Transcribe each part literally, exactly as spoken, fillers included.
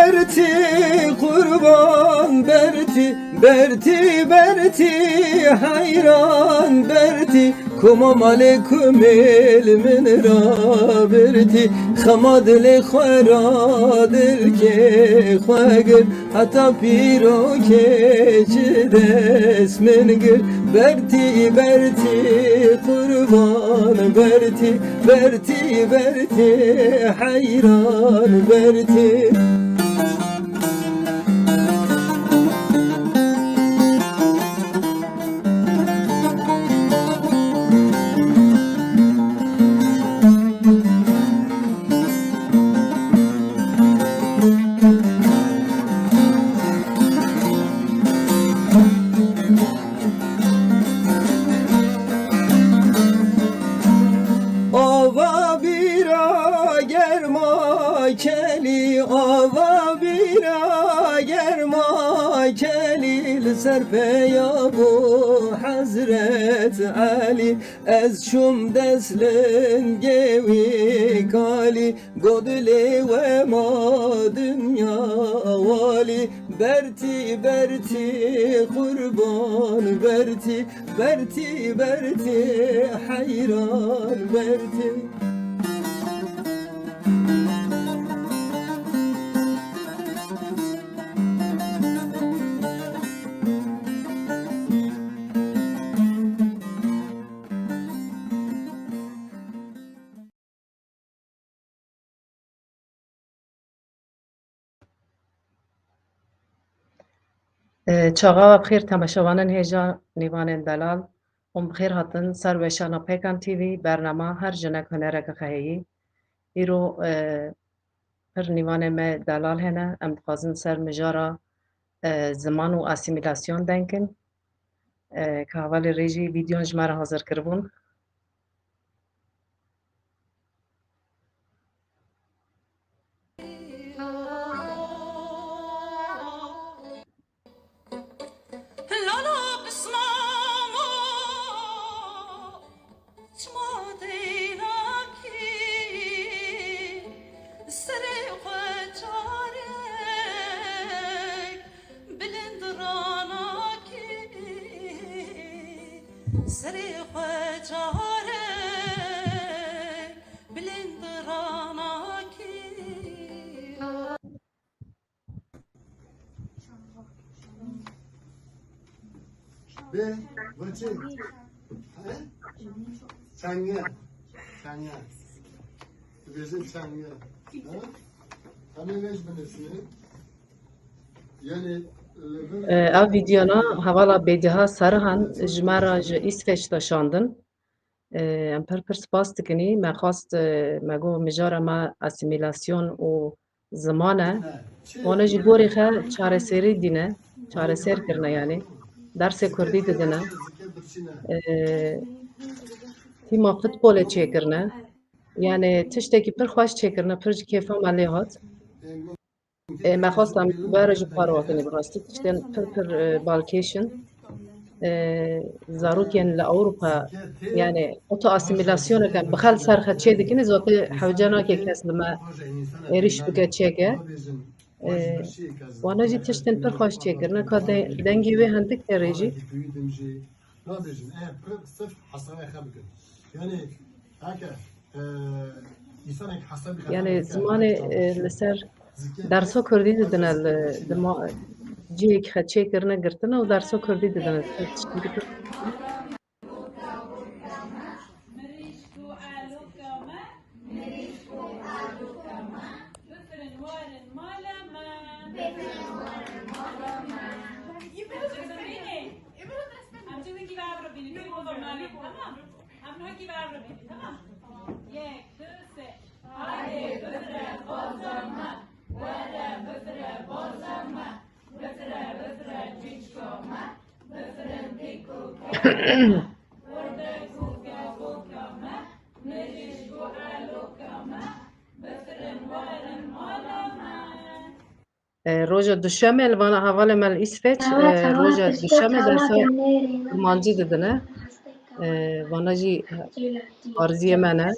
Bertî qurban, Bertî, Bertî, Bertî, heyran Bertî. Koma malê ku mêl min rabirtî, xema dilê xwe ra dilkê xwe gir, heta pîrokê ji dest min gir. Bertî, Bertî, qurban Bertî, Bertî, Bertî, heyran Bertî. Ava bîra germa kelî, ava bîra germa kelî, li ser peya bû Hezret Elî. Ez çûm dest lingê wî kalî, got dilê we ma dinya walî. Bertî, Bertî, qurban Bertî, Bertî, Bertî, heyran Bertî. Çaxa we bi xêr, temaşevanên hêja, nîvanên delal, hûn bi xêr hatin ser weşana Pêkan T V, bernama Her Jinek Hunereke Xwe Heyî. Îro, e, pir nîvanê me delal hene, em dixwazin ser mijara, e, ziman û asîmîlasyon denkin, e, ke hevalê rêjî vîdyon ji me re hazir kiribûn. Lala pismamo, çima deynakî, serê xwe çarek bilind ranakî, serê xwe çarek bilind ranakî. Bê, bu çi? He? Çenge. Çenge. Dibêjin çenge. Ha? Em ê vê jî binivîsînin. Yani, li vir E, ev vîdyona hevala Bêdiha Sarihan ji me re ji Îsveç de şandin. E, em pir pir spas dikin. Me xwest, e, me got mijara me asîmîlasyon û ziman e. Wana jî gorî xwe çareserî dîne, çareser kirine yani. Dersê kurdî didine. E, tîma futbolê çêkirine. Yani tiştekî pir xweş çêkirine, pir ji kêfa me lê hat. E, me xwest em bere ji xwe re wetinê bi rastî tiştên pir pir, e, balkêş in. E, zarokên li Ewropa, yani oto asîmîlasyoneke bi xel ser xwe çê dikin, zotê hewce nake kes li me êrîş bike çêke. E, wana jî tiştên pir xweş çêkirine, ka de-, dengê wê hindik tê rê jî. Nabêjin, e, pir sif hesabê xwe bikin. Yani, heke, e, însanek hesabê xwe Yani bikin, zimanê, e, li ser dersa kurdî didine li, di ma-, cihêk xwe çêkirine girtine û dersa kurdî didine. Bifirin werin mala me. Bifirin werin mala me. Bifirin werin mala me. Em çi wekî ve ev re bînin, wekî ve malê, tamam? Em wekî ve ev re bînin, tamam? Yek, du, sê. Haydê bifire baza me. Were bifire baza me. Bifire, bifire cîçka me. Bifirin dîk û kevin me. Wirdek û kevoka me. E, roja duşemê li vana hevalê me li Îsveç, e, roja duşemê dersa kurmancî didine. E, vana jî arziyê me ne.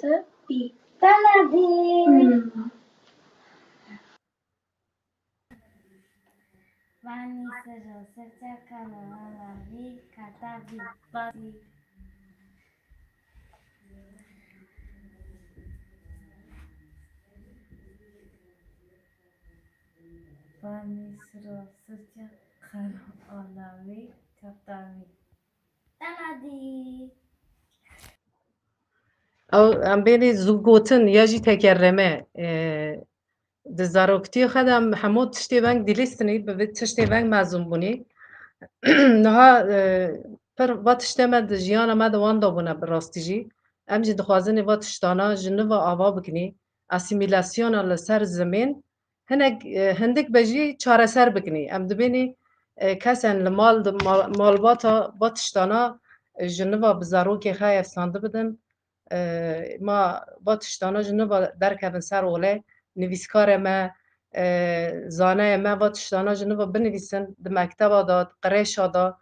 Panî siro sirça kalo ala vî kata vî. Panî. Panî siro sirça kalo ala vî kata vî. Tenadî. Ew, em bênê zû gotin ya jî tekerreme, e, di zaroktiyê xwe de em hemû tiştê veng dilîstinî, bi vê tiştê veng mezûn bûnî. Niha, e, pir va tiştê me di jiyana me de wenda bûne bi rastî jî. Em jî dixwazin ê va tiştana ji nû ve ava bikinî. Asîmîlasyona li ser zimên hinek, e, hindik be jî çareser bikinî. Em dibênî, e, kesên li mal, di mal, malbata va tiştana, e, ji nû ve bi zarokê xwe efsandi bidin. E, ma va tiştana ji nû ve derkevin ser olê, nivîskarê me, e, zaneyê me va tiştana ji nû ve binivîsin, di mekteba de, di qirêşa de,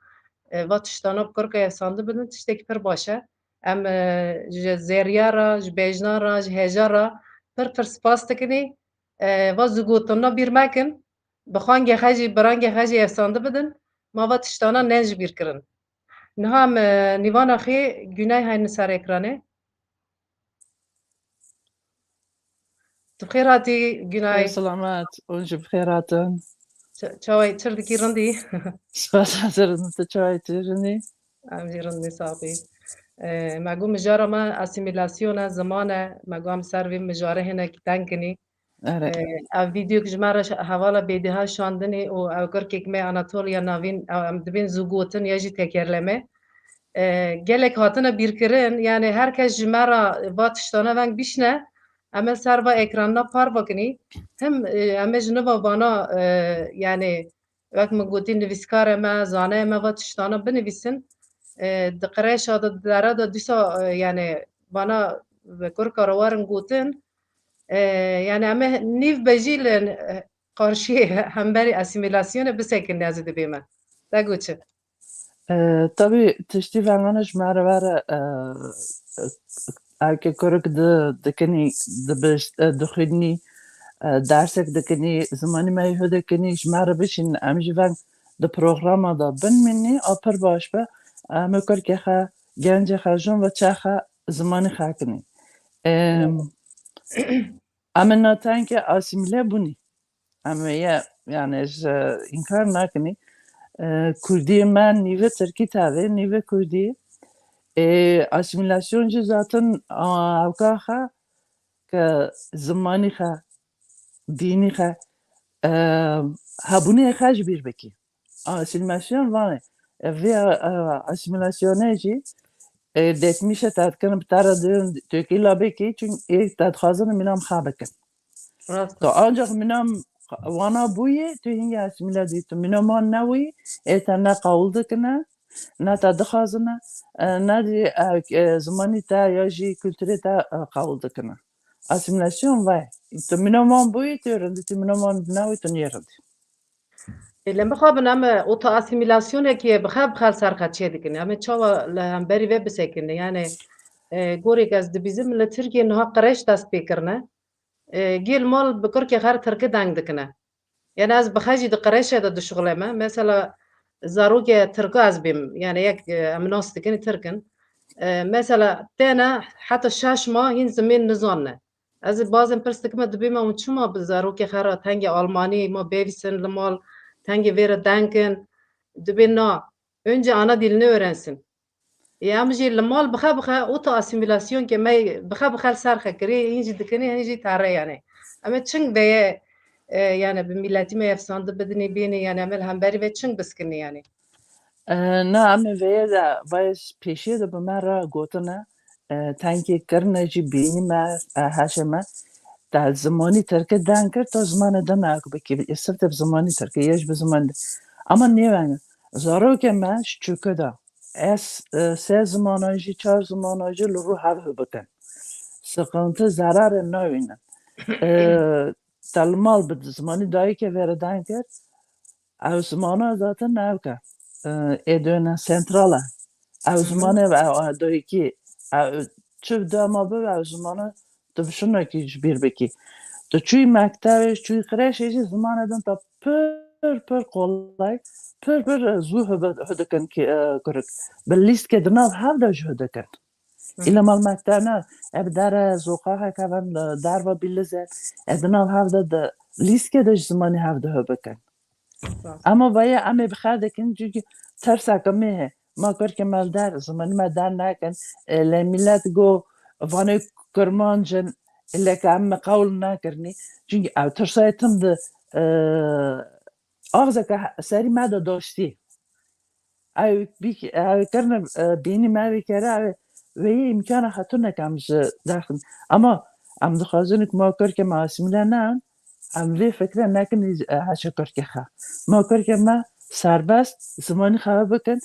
e, va tiştana bi kurkê efsandi bidin, tiştekî pir baş e. Em, e, ji zêriya re, ji bêjna re, ji hêja re pir pir spas dikinî. E, va zû gotinna bîr mekin. Bi xwengê xwe jî, bi rengê xwe jî efsandi bidin. Ma va tiştana nên ji bîr kirin. Niha em, e, nîvana xê Günay hayni ser ekranê. Tu bi xêr hatî, Günay. Xêr selamet, hûn jî bi xêr hatin. Ça-, çaway, çir dikî, rindî? Spas, hazir in, tu çaway, tu rindî? Em jî rindî, sax bî. E, me got mijara me asîmîlasyon e, ziman e, me got em ser vê mijarê hinek teng kinî. Erê. E, ev vîdeok ji me re ş-, hevala bêdîha şandinê û ew kurkek me Anatoliya Navîn, ew em dibên zû gotin ya jî tekerleme. E, gelek hatine bîrkirin, yani her kes ji me re va tiştana veng bişne, em ê ser va ekranina parva kinî. Him, e, em ê ji nû va vana, e, yani wek min gotî, nivîskarê me, zaneyê me va tiştana binivîsin. E, di qirêşa de, di dere de dîsa, e, yani vana kurka re werin gotin. E, yani em ê nîv be jî li, e, qarşiyê hemberî asîmîlasyonê bisekinî, ez ê dibême. Te got çi? E, tabî tiştî vengana ji me re were, e, e, eke kurik di, dikinî, dibişt, e, dixwînî, e, dersek dikinî, zimanî me yê hû dikinî, ji me re bişîn, em jî veng di programa de binmînî, a pir baş be, em ê kurkê xwe, gencê xwe, jin ve çaxa zimanî xwe kinî. E, em ê na tengê asîmîle bûnî. Em ê ye, yani, ji înkar nakinî. E, kurdiyê me nîve tirkî tavê, nîve kurdî. E, asîmîlasyon jî zaten, a, ewka xwe ke zimanî xwe, dînî xwe, e, hebûnê xwe ji bîr bikî. Asîmîlasyon vanê. E, vê, e, asîmîlasyonê jî, e, detmîşe te dikirin, bi te re dirin, tu kî labekî, çün ê te dixwazin mîna xwe bikin. Rast. Tu ancak mîna wana bûyî, tu hingî asîmîle dî. Tu mîna wan nebûyî, ê te ne qewûl dikine, ne te dixwazine, e, ne jî, e, e, zimanî te ya jî kulturê te, e, qewûl dikine. Asîmîlasyon vay. Tu mîna wan bûyî, tu rindî, tu mîna wan nebûyî, tu niyê rindî. Ê, lê mixabin em, e, ota asîmîlasyonekê bi xwe, bi xwe li ser xwe çê dikin. Em ê çawa li hemberî vê bisekin? Yani, e, gorek ez dibîzim li Tirkiyê niha qirêş dest pê kirine. E, gêl mal bi kurkê xwe re tirki deng dikine. Yani ez bi xwe jî di qirêşê de dişuxuleme. Mesela zarokê tirku ez bêm. Yani yek, e, em nas dikin, tirk in. E, mesela têne heta şeş ma hîn zimên nizanne. Ez ê bazên pirs dikime, dibême hûn çima bi zarokê xwe re tengê almanî ma bêvîsin li mal, tengê vê re deng in? Dibê na, önce ana dilini öğrensin. Ê em jî li mal bixe bixe, ota asîmîlasyon ke me bixe bixe li ser xe kirê, hîn jî dikinê, hîn jî terre yani. Em ê çing veye, e, yani bi miletî me efsandi bidinê bênê, yani em ê li hemberî ve çing biskinê yani. E, na, em ê veye de, vayê pêşiyê de bi me re gotine, e, tenkê kirine jî bînî me, e, heşê me, te zimanî tirkî deng kir, ta zimanê din ek bikî, sirf te bi zimanî tirkî, ye jî bi zimanî din. Ama nêveng, zarokê me ji çûku de, ez, e, sê zimana jî, çar zimana jî li rû hev bikin. Sıkıntı, zerarê nayînin. E, te li mal bi zimanî dayikê vê re deng kir, ew zimana zaten ewke, e, ê döne sentral e. Ew Hı hı. Zimanê ew, ew dayikî, ew çi dema bibe, ew zimana tu bi şinekî ji bîr bikî. Tu çûyî mektebê, çûyî qirêşê jî zimanê din te pir pir pir qolay, pir pir zû hû dikin ki, e, kurik. Bi lîstkê di nav hev de jî hû dikin. Île mal mektebne, e, bi dere zoqaxek heven, li derva bîlize, e, di nav hev de, di lîstkê de ji zimanî hev de hû bikin. Rast. Ama veye em ê bi xew dikin, çünkü terseke me heye. Ma kurkê me li der, zimanî me der nekin, e, lê milet go vanê kurmanc in, lê ke em me qewl nekirinî. Çünkü ew tirsayê tim di, e, axzeke he-, serî me de daştî. Ew bîk-, ew kirine, e, bînî me vê kere, ew wê îmkana xwe tune ke em ji derxin. Ama em dixwazin ku ma kurkê me asîmîle nein, em vê fikre nekin, e, heşe kurkê xwe. Ma kurkê me serbest zimanî xwe bikin,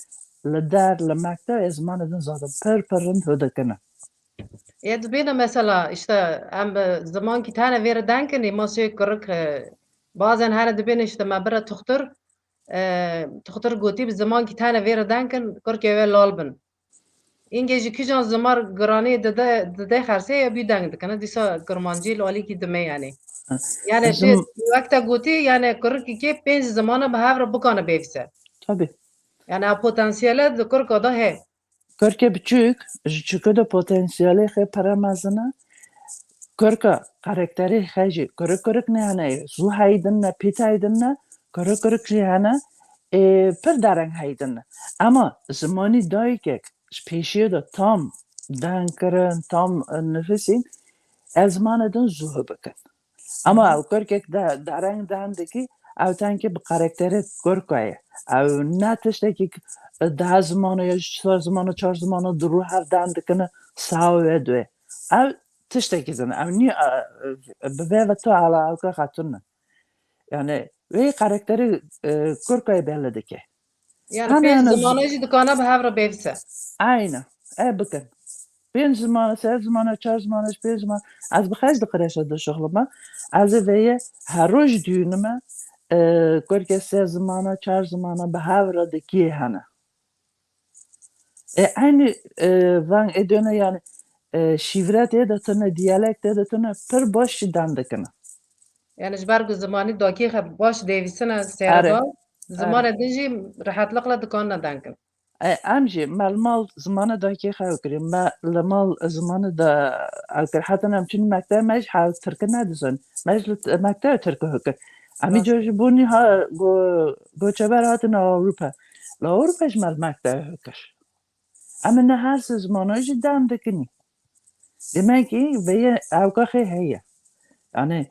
li der, li mekteb ê zimanê din zaten pir pir rind hû dikine. Yê dibêne mesela, işte, em bi zimankî tene vê re denkin, ê masê kurik, e, bazen here dibêne, işte, me bire tuxtur, e, tuxtur gotî bi zimankî tene vê re denkin, kurkê wê lal bin. Îngê ji kîjan zimar giranî dide, dide xersê ya bî deng dikine, dîsa kurmancî li alîkî dime yani. Yani Ji tu wek te gotî, yani kurikî kê pênc zimana bi hev re bikane bêvise. Tabii. Yani a potansiyele di kurka de he. Kurkê biçûk ji çûkê de potansiyelê xê pere mezin e. Kurka karakterê xê jî kurik kurik ne, hene zû heydin ne, pît heydin ne, kurik kurik jî hene, ê, pir dereng heydin ne. Ema zimanî dayikek ji pêşiyê de tam deng kirin, tam, e, nifisîn, e, zimanê din zû hû bikin. Ama ew kurkek de, dereng deng dikî, ew tenkê bi karakterê kurka ye. Ew ne tiştekî k-, deh zimana ya ji çar zimana, çar zimana di rû hev deng dikine, sawa wê duê. Ew tiştekî din e. Ew nî, e, bi vê ve tu ala ewka xatun ne. Yani wê karakterê, e, kurka ye belli dike. Yani Hana pênc hana zimana jî dikane bi hev re bêvise. Aynen. E, bikin. Pênc zimana, sê zimana, çar zimana, pênc zimana. Ez bi xeş di kreşe de şixlime. Ez ê veye her roj diyûnime, e, kurke sê zimana, çar zimana bi hev re di kiyê hene. E, eynî, e, van ê döne yani, e, şîvre tê de tune, diyalekt tê de tune, pir baş jî deng dikine. Yani ji ber ku zimanî dakê xwe baş dêvîsine sêrda, Are. zimanê Are. din jî rehetliqla dikanine deng kin. E, em jî me li mal zimanê dakê xwe ew kirî. Me li mal zimanê de ew kir. Heta em çûn mekteb me jî hew tirki nedizan. Me jî li t-, mekteb tirki hû kir. Em Rast. îcar ji bo nîha go-, goçeber hatin Ewropa. Li Ewropa jî me li mekteb hû kir. Em ê ne her sê zimana jî deng dikinî. Demek ki veye ewka xê heye. Yani,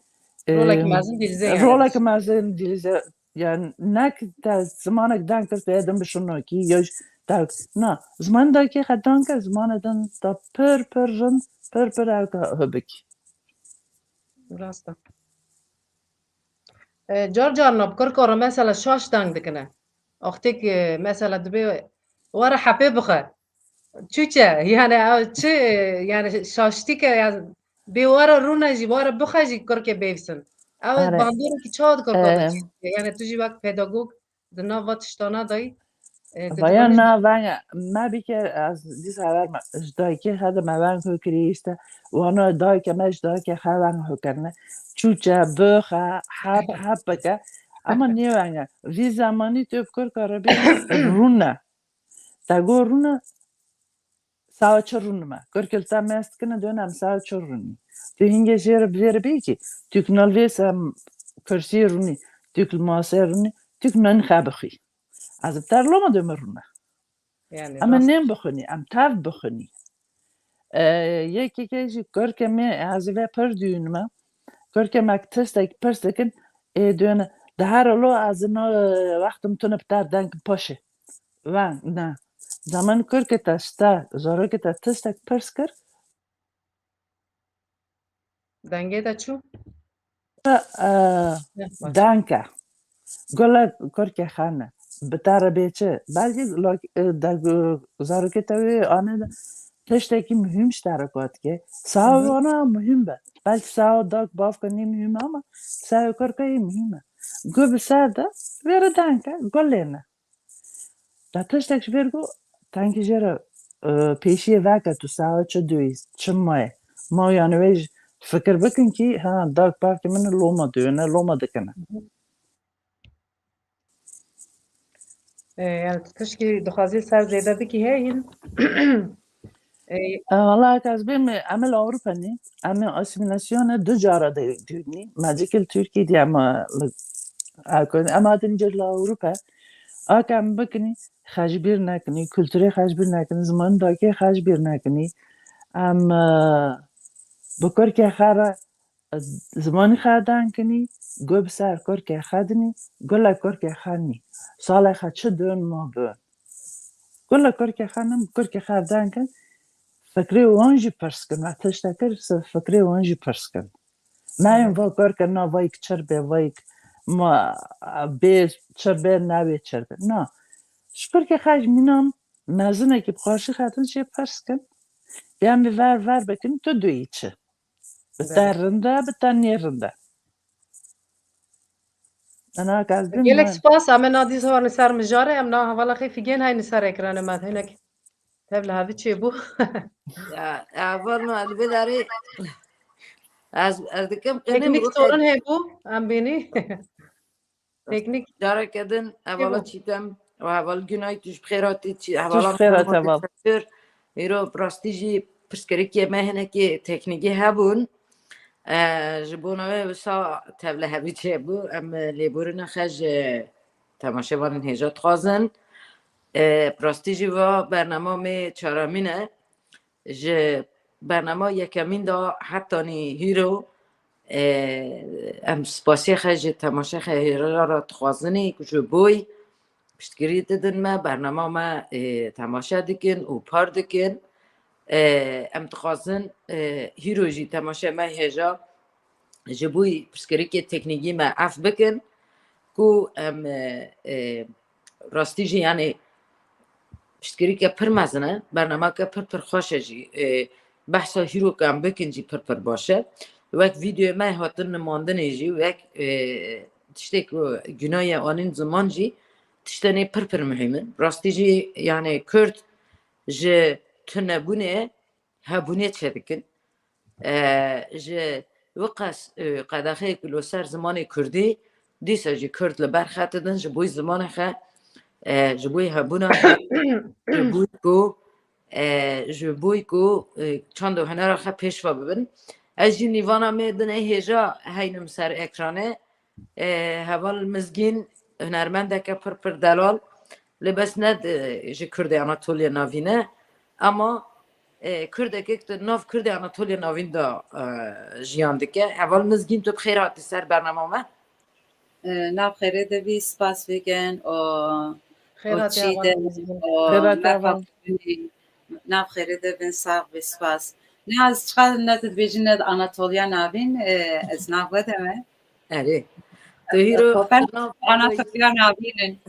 Rolek em, mezin dîlizê yani. Rolek mezin dîlizê, yani nek te zimanek deng kir, te din bişinokî, ya jî te, na, ziman dakê xwe deng ke, zimanê din te pir, pir rind, pir, pir ewka hibikî. Rast e. E, car carna bi kurka re mesela şaş deng dikine. Wextêk, e, mesela dibê were hepê bixe. Çûçe, yani ew çi, e, yani şaştî ke, yani bê were rûne jî, were bixe jî kurkê bêvîsin. Ew Are. bandoreke çawa di kurka de Em. çêdike? Yani tu jî wek pedagog di nav va tiştana de, e, di Vaya divanê na venge, me bike, ez dîsa haber me, ji dayikê xe de me veng hû kirî işte, wana dayike me ji dayikê xe veng hû kirine. Çûçe, bixe, hep, hep bike. Ama nê venge. Vî zemanî tu bi kurka re bê rûne. Te go rûne, sawa çi rûnime. Kurkê li te mest kine, dönem sawa çi rûnî. Tu hingê jê re bi vê re bêkî, tu ki nal vê se kursiyê rûnî, tu ki li masê rûnî, tu ki nanî xe bixwî. Ez bi te re loma döme rûne. Yani Em rast. nêm bixwînî, em tev bixwînî. E, yekê ke jî kurkê me, ez ê vê pir diyûnime. Kurkê me ki tiştek pirs dikin, ê diyûne, di her lo ez na, e, wextim tune bi te re deng paşê. Veng, ne. Zaman kurkê te ji te, zarokê te tiştek pirs kir, Dengê te çû? E, Heh, baş. Danke. Gule kurkê xane. Bi te re bê çi? Belkî lak-, e, de, e, zarokê te wê ane de tiştekî muhîm ji te re got ke. Sawa Hı hı. wana muhîm be. Belkî sawa dak bavka nî muhîm e ama sawa kurka yê muhîm e. Gu bi ser de vê re danke. Gulê ne. Te tiştek ji vê re got, tenkî jê re, e, pêşiyê veke tu sawa çi duyî, çi mayê. Ma yani wê ji fikir bikin kî, ha, dak bavkê min loma duyune, loma dikine. Hı hı. E, yani tu tişkî dixwazî ser zêde bikî heye hîn? E, E, Valla ez bêm, em li Ewropa nî, em ê asîmîlasyonê du cara de dînî. Me dikil Tirkî diye, em, em hatin cir li Ewropa. Ake em bikinî, xwe ji bîr nekinî, kulturê xwe ji bîr nekinî, zimanî dakê xwe ji bîr nekinî. Em, e, bi kurkê xwe re, e, zimanî xwe dan kinî, gu bi ser kurkê xwe dinî, gu li kurkê xwe nî. Salê xwe çi dön ma bin. Gu li kurkê xwe nin, kurkê xwe dan kin, fikrê wan jî pirs kin. Me tiştek kir, se fikrê wan jî pirs kin. Nayên va kurke na vayik çir be, vayik ma bê çir be, nabê çir be. Na. Ji kurkê xwe ji mînan mezinekî bi qarşî xwe din jê pirs kin. Yan bi ver ver bikin, tu duyî çi? Bi te rind e, bi te nêrind e. Ana, ez bêm Gelek ne. Spas, em ê nadî zor li ser mijarê, em na hevala xê Fîgên hay li ser ekranê me, hinek tev li hevî çêbû. Ya, ya, var mı? Hadi bir arayı. Ez, ez dikim qenim Teknik sorun hebû, em bênî. Teknik. Careke din, hevala çîtem, û heval Günay, tu ji bi xêr hatî, çî, Tu hevala ji xêr hate, heval. Hêro, bi rastî jî pirsgirêkê me hinekî teknîkî hebûn. E, ji bona wê wisa tevlihevî çêbû. Em, e, lêborîna xwe ji temaşevanên hêja dixwazin. E, bi rastî jî va bernama me çaramîn e. Ji bernama yekemîn de hetanî hîro, e, em spasiyê xwe ji temaşevanê hêja re dixwazin ê ku ji bo piştgirî didin me, bernama me, e, temaşe dikin û par dikin. E, em dixwazin, e, hîro jî temaşe me hêja ji bo pirsgirêkê teknîkî me ef bikin ku em, e, e, rastî jî, yani, piştgirîke pir mezin e, bernameke pir pir xweş e jî. E, behsa hîrokan bikin jî pir pir baş e. Wek vîdeoyê me hatin nimandinê jî, wek, e, tiştê ku Günayê anîn ziman jî, tiştenê pir pir muhîm in. Rastî jî, yani, Kurd ji tunebûnê hebûnê çêdikin. E, ji wiqas, e, qedexeyê ku li ser zimanê Kurdî, dîsa jî Kurd li ber xwe didin, ji bo zimanê xwe, e, ji bo hebûna xwe, ji bo ku, e, ji bo ku, e, çand û hunera xwe pêş ve bibin. Ez jî nîvana me din ê hêja heynim ser ekranê. E, heval Mizgîn hunermendeke pir pir delal, lê bes ne di, ji Kurdê Anatoliya Navîn e, ama, e, Kurdekê ku di nav Kurdê Anatoliya Navîn de, e, jiyan dike. Heval Mizgîn, tu bi xêr hatî ser bernama me. E, nav xêrê de bî, spas Fîgen û Xêr hatî Çiğdem heval Mizgîn. û Xêr hatî Mefa heval. Nav xêrê de bin, sax be, spas. Ne ez çiqas ne dibêjin ne di Anatoliya Navîn, e, ez nav wedeme. Erê. Tu hîro Kopen nav Anatoliya Navîn in.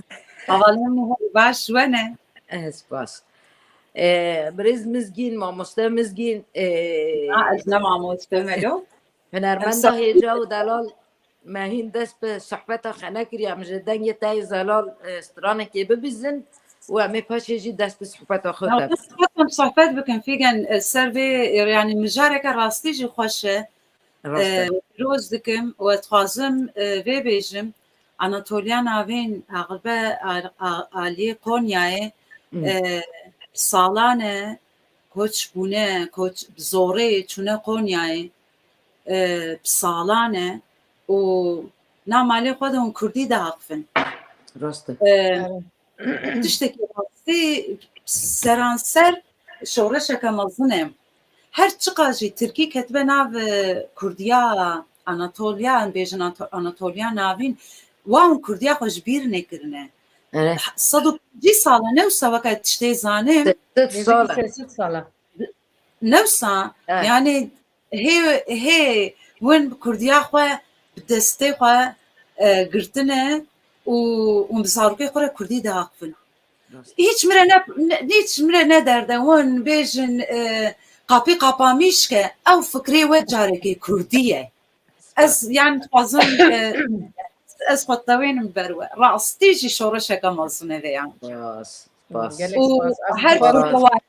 Hevalên min hol baş wene. Eh, spas. E, birêz Mizgîn, mamoste Mizgîn, e, Ha, ez ne mamoste me lo. Hunermenda hêja û delal, me hîn dest bi sohbeta xwe nekiriye, em ji dengê te yê zelal, e, stranekê bibîzin û em ê paşê jî dest bi sohbeta xwe Ya, te. dest xwe sohbet bikin, Fîgen, e, ser vê, e, yani mijareke rastî jî xweş e. Rast e. E, pîroz dikim û ez dixwazim, e, vê bêjim, Anatoliya Navîn, axir be, a-, a-, aliyê Konyayê, Hmm. e, salan e, koç bûne, koç bi zorê çûne Konyayê, e, bi salan e û na malê xwe de hûn kurdî diaxivin. Rast e. E, tiştekî rastî seranser şoreşeke mezin e. Her çiqas jî tirkî ketibe nav, e, kurdiya Anatoliya, em bêjin Anto-, Anatoliya Navîn, wan kurdiya xwe ji bîr nekirine. Evet. Sed û pêncî sal e, ne wisa weke tiştê zanim. Sed sal e. Sed sal e. Ne wisa, evet, yani hê, hê win bi kurdiya xwe, bi destê xwe, e, girtine û, û bi zarokê xwe re kurdî diaxivin. Rast. Hiç min re ne, ne, hiç min re ne derde win bêjin, e, kapî kapamiş ke, ew fikrê we carekê kurdî ye. Ez, yani, dixwazim, e, ez xwe tewênim ber we. Rastî jî şoreşeke mezin e vê yan. Spas, spas. Gelek spas. Û her kurdewarî,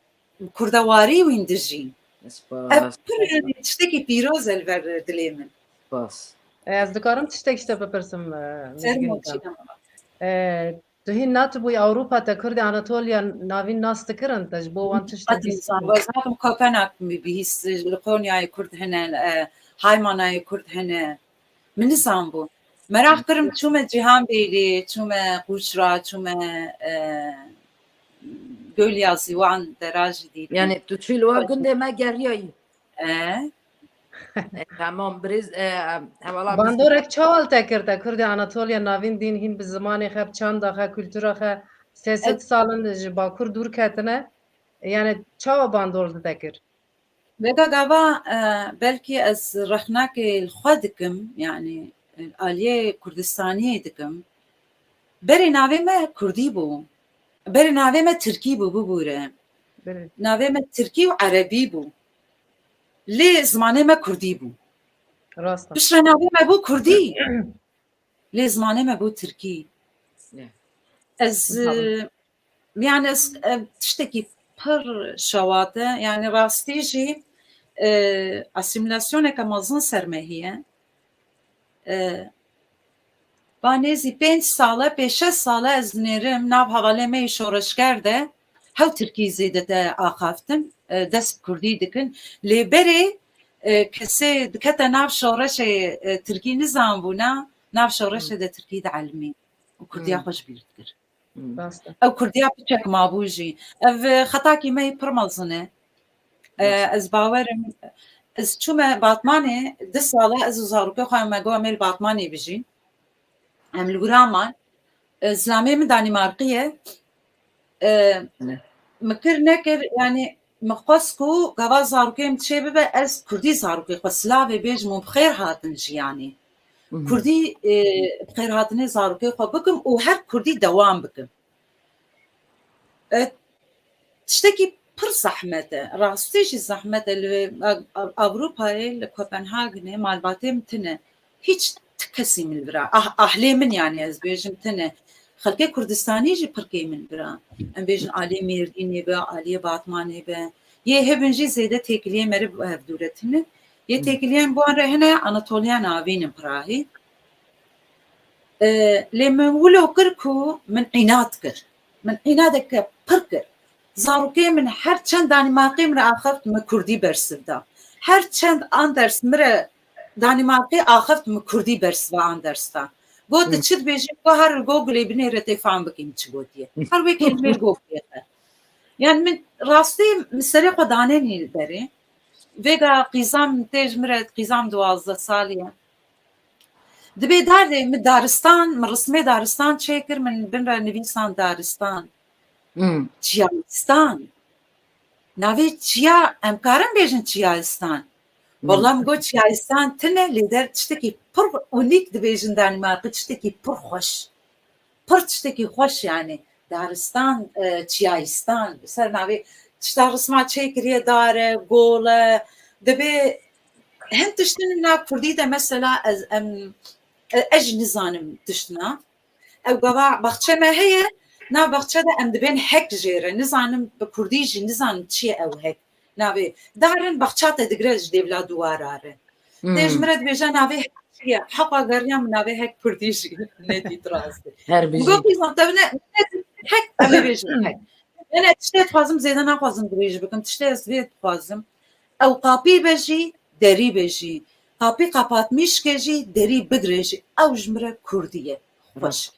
kurdewarî wîn dijîn. Spas. Ev pir tiştekî pîroz e li ber dilê min. Spas. Ez dikarim tiştek ji te bipirsim, e, Mizgîn? E, Tu hîn natibûyî Ewropa, te Kurdê Anatoliya Navîn nas dikirin, te ji bo wan tiştekî... Ez nakim Kopenhag min bihîst, li Konyayê Kurd hene, e, Haymanayê Kurd hene. Min nizanbû. Meraq kirim, çûme Cîhanbêrê, çûme Qûçra, çûme, e, Gölya Ziwan, dera jî dîtim. Yani tu çûyî li wa gundê me geriyayî. E? E, tamam, birêz, e, hevala Bandorek çawa li te kir, te Kurdê Anatoliya Navîn dîn hîn bi zimanê xwe, bi çanda xwe, kultura xwe, sê sed sal in ji Bakur dûr ketine. Yani çawa bandor li te kir? Vêga gava, e, belkî ez rexnekê li xwe dikim, yani, e, aliyê Kurdistaniyê dikim. Berê navê me Kurdî bû. Berê navê me Tirkî bû, bibûre. Belê. Navê me Tirkî û Erebî bû. Lê zimanê me Kurdî bû. Rast e. Piştre navê me bû Kurdî. Lê zimanê me bû Tirkî. Ne. Ez, Tamam. e, yani ez, e, tiştekî pir şewat e. Yani rastî jî, e, asîmîlasyoneke mezin ser me heye. E, ba nêzî pênc sal e, pê şeş sal e ez dinêrim nav hevalê me yê şoreşger de hew Tirkî zêde te axaftin, e, dest bi Kurdî dikin. Lê berê, e, kesê dikete nav şoreşê, e, Tirkî nizanbûna, nav şoreşê de Tirkî dielimî û Kurdiya Hmm. xwe ji bîr dikir. Hmm. Rast e. Ew Kurdiya piçek mabû jî. Ev, e, xetakî me yê pir mezin e. E, Rast. Ez bawerim, ez çûme Batmanê, du sal e ez û zarokê xwe me got em ê li Batmanê bijîn. Em li wira man. E, zilamê min Danîmarkî ye. E, Ne. Min kir nekir, yani min xwest ku gava zarokê min çê bibe, ez Kurdî zarokê xwe silavê bêjim û bi xêr hatin jiyanê. Mhm. Kurdî, e, bi xêrhatinê zarokê xwe bikim û her Kurdî dewam bikim. E, tiştekî pir zehmet e. Rastî jî zehmet e. Li Ev-, Ev-, Ewropayê, li Kopenhagenê malbatê min tune. Hiç ti kesî min li vira. Ah, ahlê min, yani ez bêjim, tune. Xelkê Kurdistanî jî pir kêm in li vira. Em bêjin aliyê Mêrdînê be, aliyê Batmanê be. Yê hebin jî zêde têkiliyê meriv bi hevdû re tune. Yê Hmm. têkiliyên bi wan re hene Anatoliya Navîn in pirahî. E, lê min wilo kir ku min înat kir. Min înadeke pir kir. Zarokê min her çend Danîmarkê min re axaft, min Kurdî bersiv da. Her çend Anders min re Danîmarkê axaft, min Kurdî bersiva Anders da. Got, "Tu Hı. çi dibêjî?" Got, "Her li Googleê binêre tê fam bikin çi gotiye." Her wê kelîmê li Googleê xwe. Yani min rastî min serê xwe danenî li berê. Vêga qîzam tê ji min re, qîzam duwazdeh salî ye. Dibê dardê min daristan, min rismê daristan çêkir, min bin re nivîsan daristan. Hmm. Çiyayistan. Navê çiya, em karin bêjin çiyayistan. Walla min got çiyayistan tune, lê der tiştekî pir unîk dibêjin Danîmarkî, tiştekî pir xweş. Pir tiştekî xweş yani. Daristan, e, çiyayistan. Ser navê tişta risma çêkiriye dar e, gol e. Dibê hin tiştin nav Kurdî de mesela ez, em, e, ez jî nizanim tiştina. Ew gava baxçe me heye, nav baxçe de em dibên hek jê re. Nizanim bi Kurdî jî nizanim çi ye ew hek. Navê darin baxça te digre ji dêvla duwara re. Tê ji min re dibêje navê hek çi ye. Heqa geriya min navê hek Kurdî jî nedît rastî. Her Min bijî. got qîzan te ne hek, em ê bêjin hek. Ne, ne, tiştê dixwazim zêde naxwazim dirêj bikim. Tiştê ez vê dixwazim. Ew qapî be jî, derî be jî. Qapî kapatmîşke jî, derî bigre jî. Ew ji min re Kurdî ye. Xweş.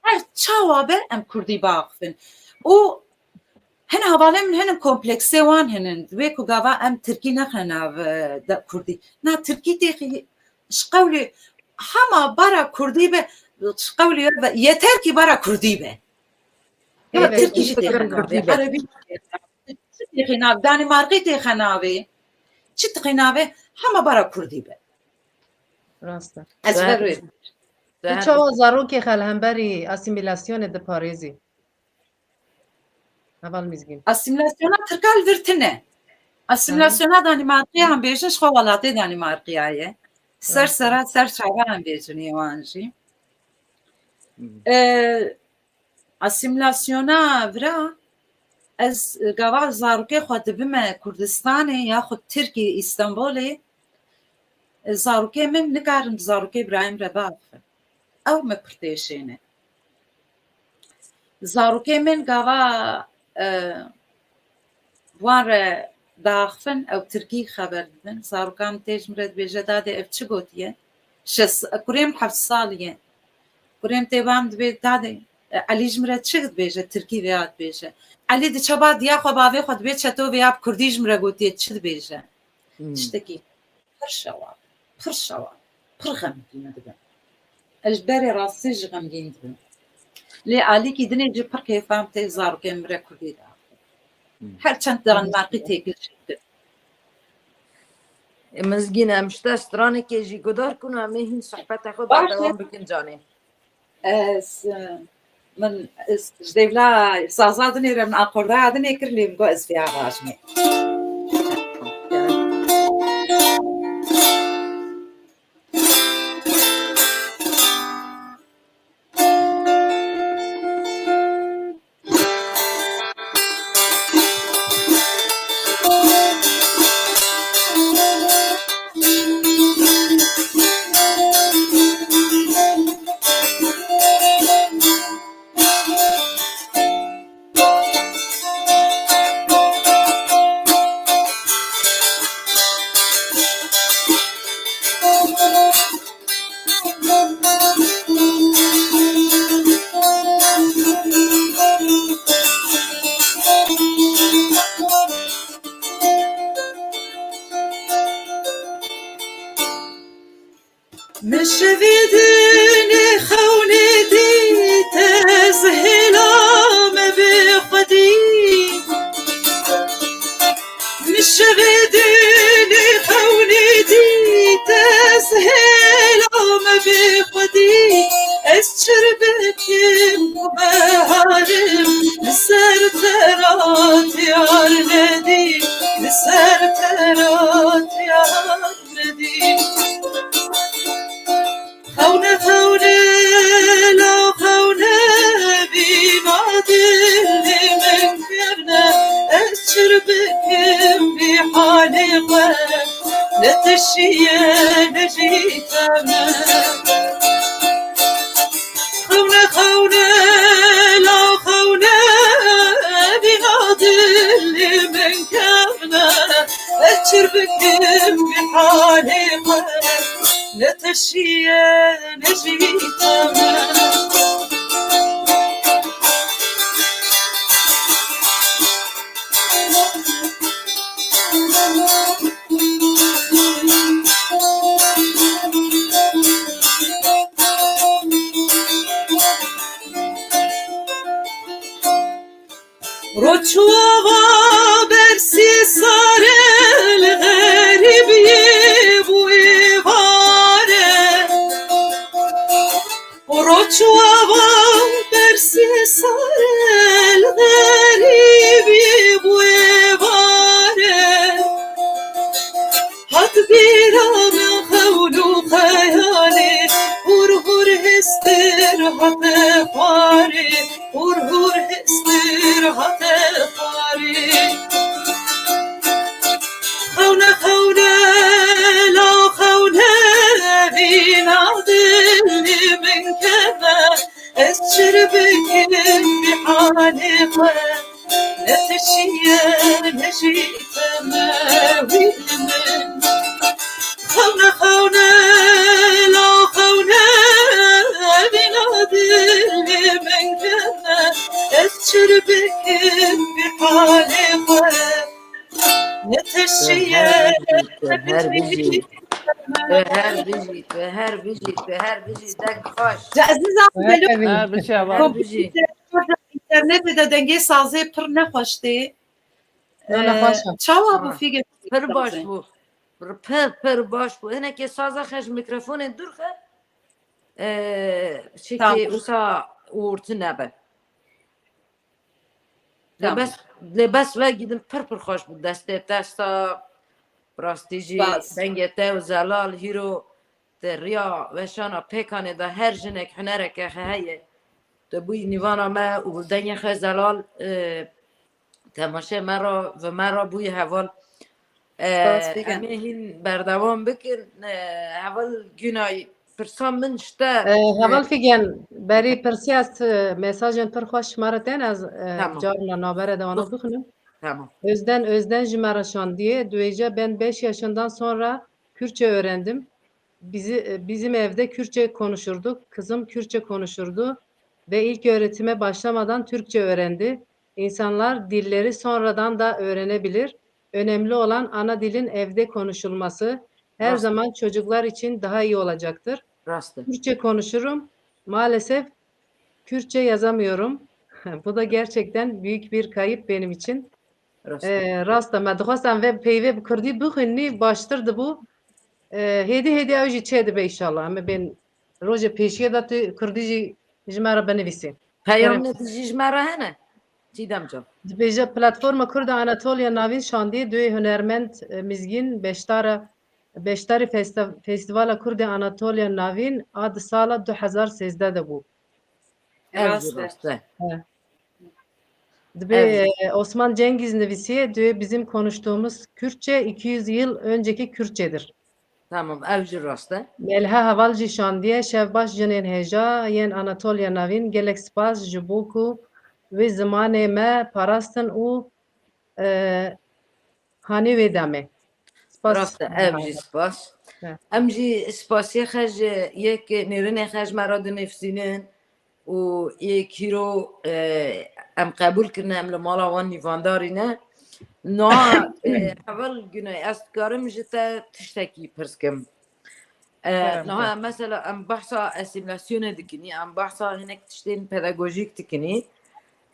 Her çawa be em Kurdî biaxifin. Û hin hevalên min hinin kompleksê wan hinin. Wê ku gava em Tirkî nexine nav, e, de Kurdî. Na Tirkî têxî ji qewlê hema bara Kurdî be, ji qewlê we ve, yeter ki bara Kurdî be. Ya Evet, Tirkî jî Kurdî têxine Kurdî navê, be. Erebî jî têxine navê, çi têxî nav, Danîmarkî têxî navê, çi têxî navê, hema bara Kurdî be. Rast e. Ez Seher- ver wê. Tu çawa zarokê xwe li hemberî asîmîlasyonê diparêzî? Heval Mîzgîn. Asîmîlasyona Tirka li vir tune. Asîmîlasyona Danîmarkiya em bêjin ji xwe welatê Danîmarkiya ye. Ser Hı. sera ser çava em bêjin ê wan jî. Hı. E, asîmîlasyona vira ez gava zarokê xwe dibime Kurdistanê yaxud Tirkiyê, Îstanbulê, e, zarokê min nikarin bi zarokê birayê min re biaxifin. Ew me pir têşêne. Zarokê min gava, e, wan re diaxifin, ew tirkî xeber didin. Zarokan tê ji min re dibêje, dadê, ev çi gotiye? Şeş, kurê min heft salî ye. Kurê min tê ba min dibê, dadê, e, Elî ji min re çi dibêje? Tirkî vêya dibêje. Elî diçe ba diya xwe, bavê xwe dibê çeto, vêya bi kurdî ji min re gotiye, çi dibêje? Hmm. Tiştekî pir şewat, pir şewat, pir xemgîn dibim. Ez ji berê rastî jî xemgîn dibim. Lê alîkî dinê jî pir kêfa min tê zarokên min re kurdî diaxivin. Hmm. Her çend Danmarkî têkil jî dikim. E, Mizgîn, em ji te stranekê jî guhdar kun, em ê hîn sohbeta xwe berdewam bikin canê. Ez, e, min, ez, ji dêvla saza dinê re min akordaya dinê kir, lê min got ez vêya rajimê. Min şevê dinê xewnê dît, ez hêla me bê xwedî. Min şevê dinê xewnê dît, ez hêla me bê xwedî. Ez çir bikim ku beharim li ser te re tiyar nedî, li ser te re tiyar nedî. Xewne, xewne, la xewne, vîna dilê min kevne, ez çir bikim vî halê xwe, ne te şiye, ne jî te min. Xewne, xewne, la xewne, vîna dilê min kevne, ez çir bikim vî halê xwe, ne te şiye, ne jî te min. Roçuava bersî sare li xerîbiyê bû êvare. Roçuava bersî sare li xerîbiyê bû êvare. Hat bîra min xewn û xeyalê, hûr hûr hêstir hate xwarê, hûr hûr hêstir hate xwarê. Xewne, xewne, la xewne, vîna dilê min kevne, ez çir bikim vî halê xwe. Ne te şiye, ne jî te me wî li min. Xewne, xewne, la xewne, vîna dilê min kevne, ez çir bikim vî halê xwe. Ne te şiye, ne jî te me. Tu her bijî, tu her bijî, tu her bijî, deng xweş. Ji Ezîza Her bijî. Her bijî. Kompîter, înternetê de dengê sazê pir nexweş tê. Na, nexweş e. Ee, çawa bû Ha. Fîge? Pir baş bû. Pir, pir baş bû. Hinekê saza xe ji mîkrofonê dûr xe. Ee, çikê Tamam. Wisa orti nebe. Lê Tamam. bes, lê bes ve gidin pir pir xweş bû. Destê te sta, rastî jî Spas. dengê te û zelal hîro. Te riya weşana pêkanê de her jinek hunereke xe heye. Tu bûyî nîvana me û dengê xwe zelal, e, temaşê me re, ve me re bûyî heval. E, Spas, Figen. Em ê hîn berdewam bikin. E, heval Günay, pirsa min ji te, E, heval e, Figen, Berî pirsî ez, e, mesajên pir xweş ji me re tên, ez, e, Tamam. carna nabere de wana Buyur. bixwînim. Tamam. Özden Özden ji me re şandiye. Dibêje, "Ben beş yaşından sonra Kürtçe öğrendim. Bizi, e, bizim evde Kürtçe konuşurduk. Kızım Kürtçe konuşurdu ve ilk öğretime başlamadan Türkçe öğrendi. İnsanlar dilleri sonradan da öğrenebilir. Önemli olan ana dilin evde konuşulması her Rast. zaman çocuklar için daha iyi olacaktır. Rast e. Kürtçe konuşurum. Maalesef Kürtçe yazamıyorum." Bu da gerçekten büyük bir kayıp benim için. Rast e. Ee, rast e. Me dixwest em vê peyvê bi Kurdî bixwînî baştir dibû. Ee, hêdî hêdî ew jî çê dibe înşallah. Em ê bên rojê pêşiyê de tu Kurdî jî ji me re binivîsî. Peyamê Kerem. Dijî ji me re hene? Çiğdem can. Dibêje, Platforma Kurda Anatolia Navîn şandî duyê hunermend, e, Mizgîn beşdara, beşdarî festa-, Festîvala Kurdê Anatolia Navîn a di sala du hezar sêzdeh de bû. Ev Rast jî e. rast e. He. Dibê, Ev e, Osman Cengiz nivîsiye, duyê bizim konuştuğumuz Kürtçe iki yüz yıl önceki Kürtçedir. Tamam, ev jî rast e. Melha Heval jî şandiye, "Şevbaş cinên hêja yên Anatolia Navîn, gelek spas ji bo ku wê zimanê me parastin û, e, hanê wê demê." Spas. Rast e, ev jî spas. He. Em jî spasiyê xwe ji yek nêrînê xwe ji me re dinivîsînin. û yek îro, e, em qebûl kirine, em li mala wan nîvandarî ne. Niha, e, Heval Gunay, ez dikarim ji te tiştekî pirs kim? E, Kerem niha ke. Mesela em behsa asîmîlasyonê dikinî, em behsa hinek tiştên pedagojîk dikinî.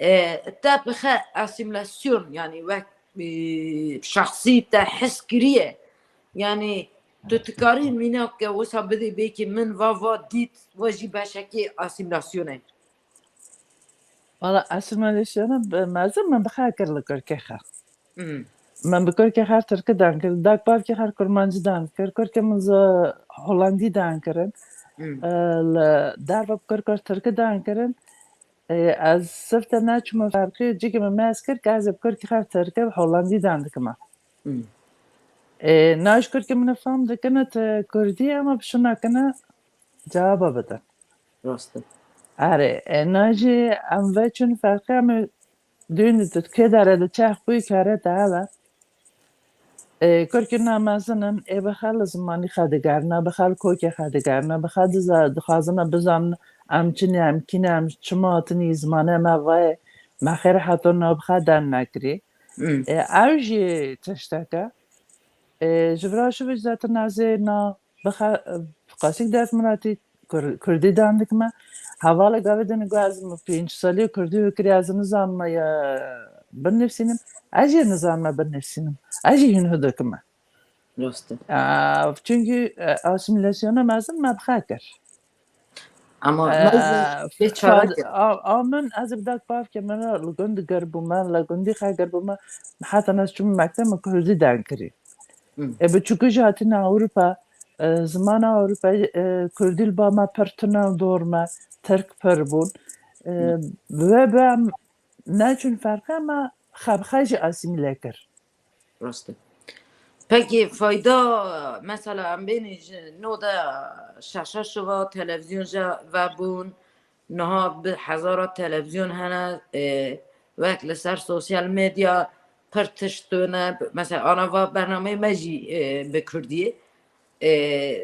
E, te bi xe asîmîlasyon, yanî wek, e, şexsî te his kiriye? Yanî tu dikarî mînak ke wisa bidî bêkî min va, va dît, va jî beşekê asîmîlasyonê. Valla asîmîlasyona bi mezin min bi xwe kir li Kurkê xwe. Hmm. Min bi Kurkê xwe tirkî dan kir, dak bavkê xwe kurmancî dan kir, Kurkê min zi holandî dan kirin. Hmm. E, li derve bi Kurkê tirkî dan kirin. E, ez sifte neçûme ferqî, cîkê min mez kir ke ez ê bi Kurkê xwe tirkî bi holandî dan dikime. Hmm. E, na ji Kurkê min fam dikine, tu Kurdî, ama bi şuna kine cewaba bidin. Rast e. Erê, e, na jî em veçûn ferqê em ê dûn di kê dere di çex bûyî kere te hebe. E, Kurkê na mezin in, ê bi xwe li zimanî xwe digerine, bi xwe li kokê xwe digerine, bi xwe diza-, dixwazine bizanin em çi ne, em kî ne, em çima hatinî, zimanê me vayê, me xêr heta niha bi xwe dem nekirî. Hmm. E, ew jî tiştek e. E, ji vira şivê zaten ez ê na bi xe-, qasîk dest min hatî Kur-, Kurdî dan dikime. Hevalê gavê din got, "Ez min pênc salî Kurdî hû kiriye, ez nizanime ya binivîsînim." Ez jî nizanime binivîsînim. Ez jî hîn hû dikime. Rast e. Aa, çünkü, e, asîmîlasyona mezin me bi xwe kir. Ama Ee, mezin bê çare fad-, kir. A, a min, ez bi dak bavkê min re li gund gir bûme, li gundî xwe gir bûme, heta ez çûm mekteb, min Kurdî dan kirî. Hmm. E, bi çûkû jî hatîne Ewropa, e, zimana Ewropa, e, Kurdî li ba me pir tune û dor me, Tirk pir bûn. E, Hmm. bi we bi em neçûn ferqe me xwe bi xwe jî asîmîle kir. Rast e. Pekî fayda, mesela em bênî ji no de şaşa şiva televîzyon jî vebûn, niha bi hezara televîzyon hene, e, wek li ser sosyal medya pir tişt tune, mesela ana va bernameyê me jî, e, bi kurdî. E,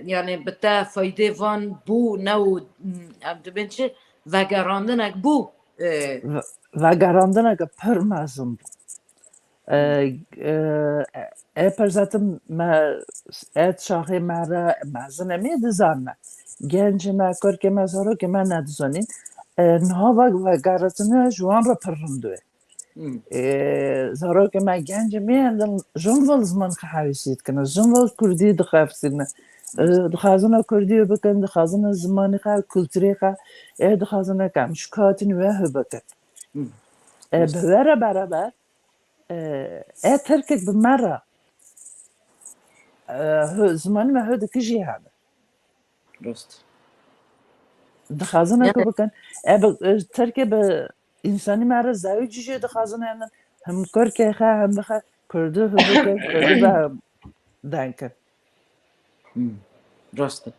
yani bi te faydê van bû ne û, em dibên çi vegerandinek bû? E, Ve-, vegerandineke pir mezin bû. E, Hmm. e, e, pir zaten me, e, çaxê me re mezin em ê dizanine. Gencê me, kurkê me, zarokê me nedizanîn. E, niha ve-, vegerandine ji wan re pir rind e. Hmm. E, zarokê me, gencê me yên din jin ve li ziman xwe hevîsî dikine, jin ve kurdî dixefsîne. E, dixwazine kurdî bikin, dixwazine zimanê xwe, kulturê xwe, e, dixwazine ke em şikatîn we hû bikin. Hmm. E, Rast. Bi we re bereber, e, e, tirkek bi me re, e, hû, zimanê me hû dikijî hene. Rast. Dixwazin Yani ku bikin. E, bi, e, Tirkê bi însanî me re zewicî jê dixwazin, yani hem Kurkê xwe, hem bi xwe Kurdî bikin, Kurdî bi hem denkin. Hmm. Rast e.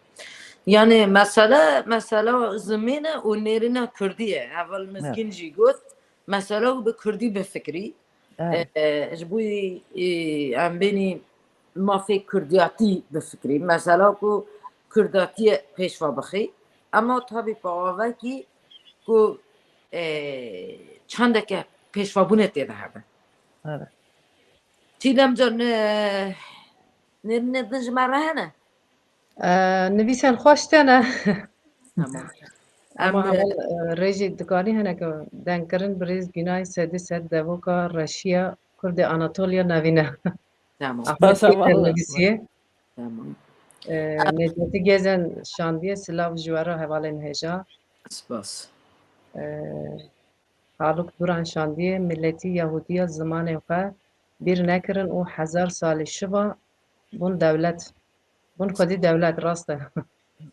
Yani mesele, mesela zimîn e û nêrîna kurdî ye. Heval Mizgîn jî got, mesela bi kurdî bifikirî. E, ji bo, e, em bênî mafê kurdiyatî bifikirî. Mesela ku kurdatiye pêşva bixî. Ema tabî pawavekî ku, e, çendeke pêşvabûne tê de hebe. Evet. Çîdem can, e, nêrînê din ji me re hene? E, nivîsên xweş tene. Tamam. Ama Em, heval, e, rêjî dikanî hene ku dengkirin birêz Günay Sedî Sed devoka reşiya Kurdê Anatoliya navîne. Tamam. Ahmet Spas, Kêten heval. Nivîsiye. Tamam. E, Necati Gezen şandiye silav ji we re hevalên hêja. Spas. E, Haluk Duran şandiye milletî Yahudiya zimanê xwe bîr nekirin û hezar salî şiva bûn dewlet. Bûn xwedî dewlet, rast e.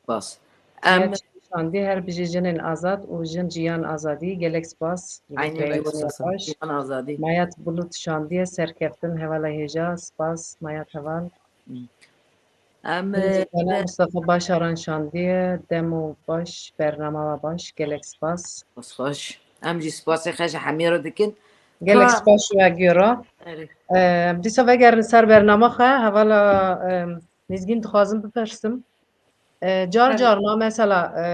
Spas. Em Mayat şandiye her bijî jinên azad û jin jiyan azadî. Gelek spas. Eynî rê spas. Jiyan azadî. Mayat Bulut şandiye serkeftin hevala hêja. Spas, Mayat heval. Em, Mustafa Başaran şandiye. Demo baş, bernama baş. Gelek spas. Spas xweş. Em jî spasê xwe ji hemî re dikin. Gelek spas ji we gora. Erê. Em, dîsa vegerin ser bernama xwe. Hevala, em, Mizgîn dixwazim bipirsim. E, car carna mesela, e,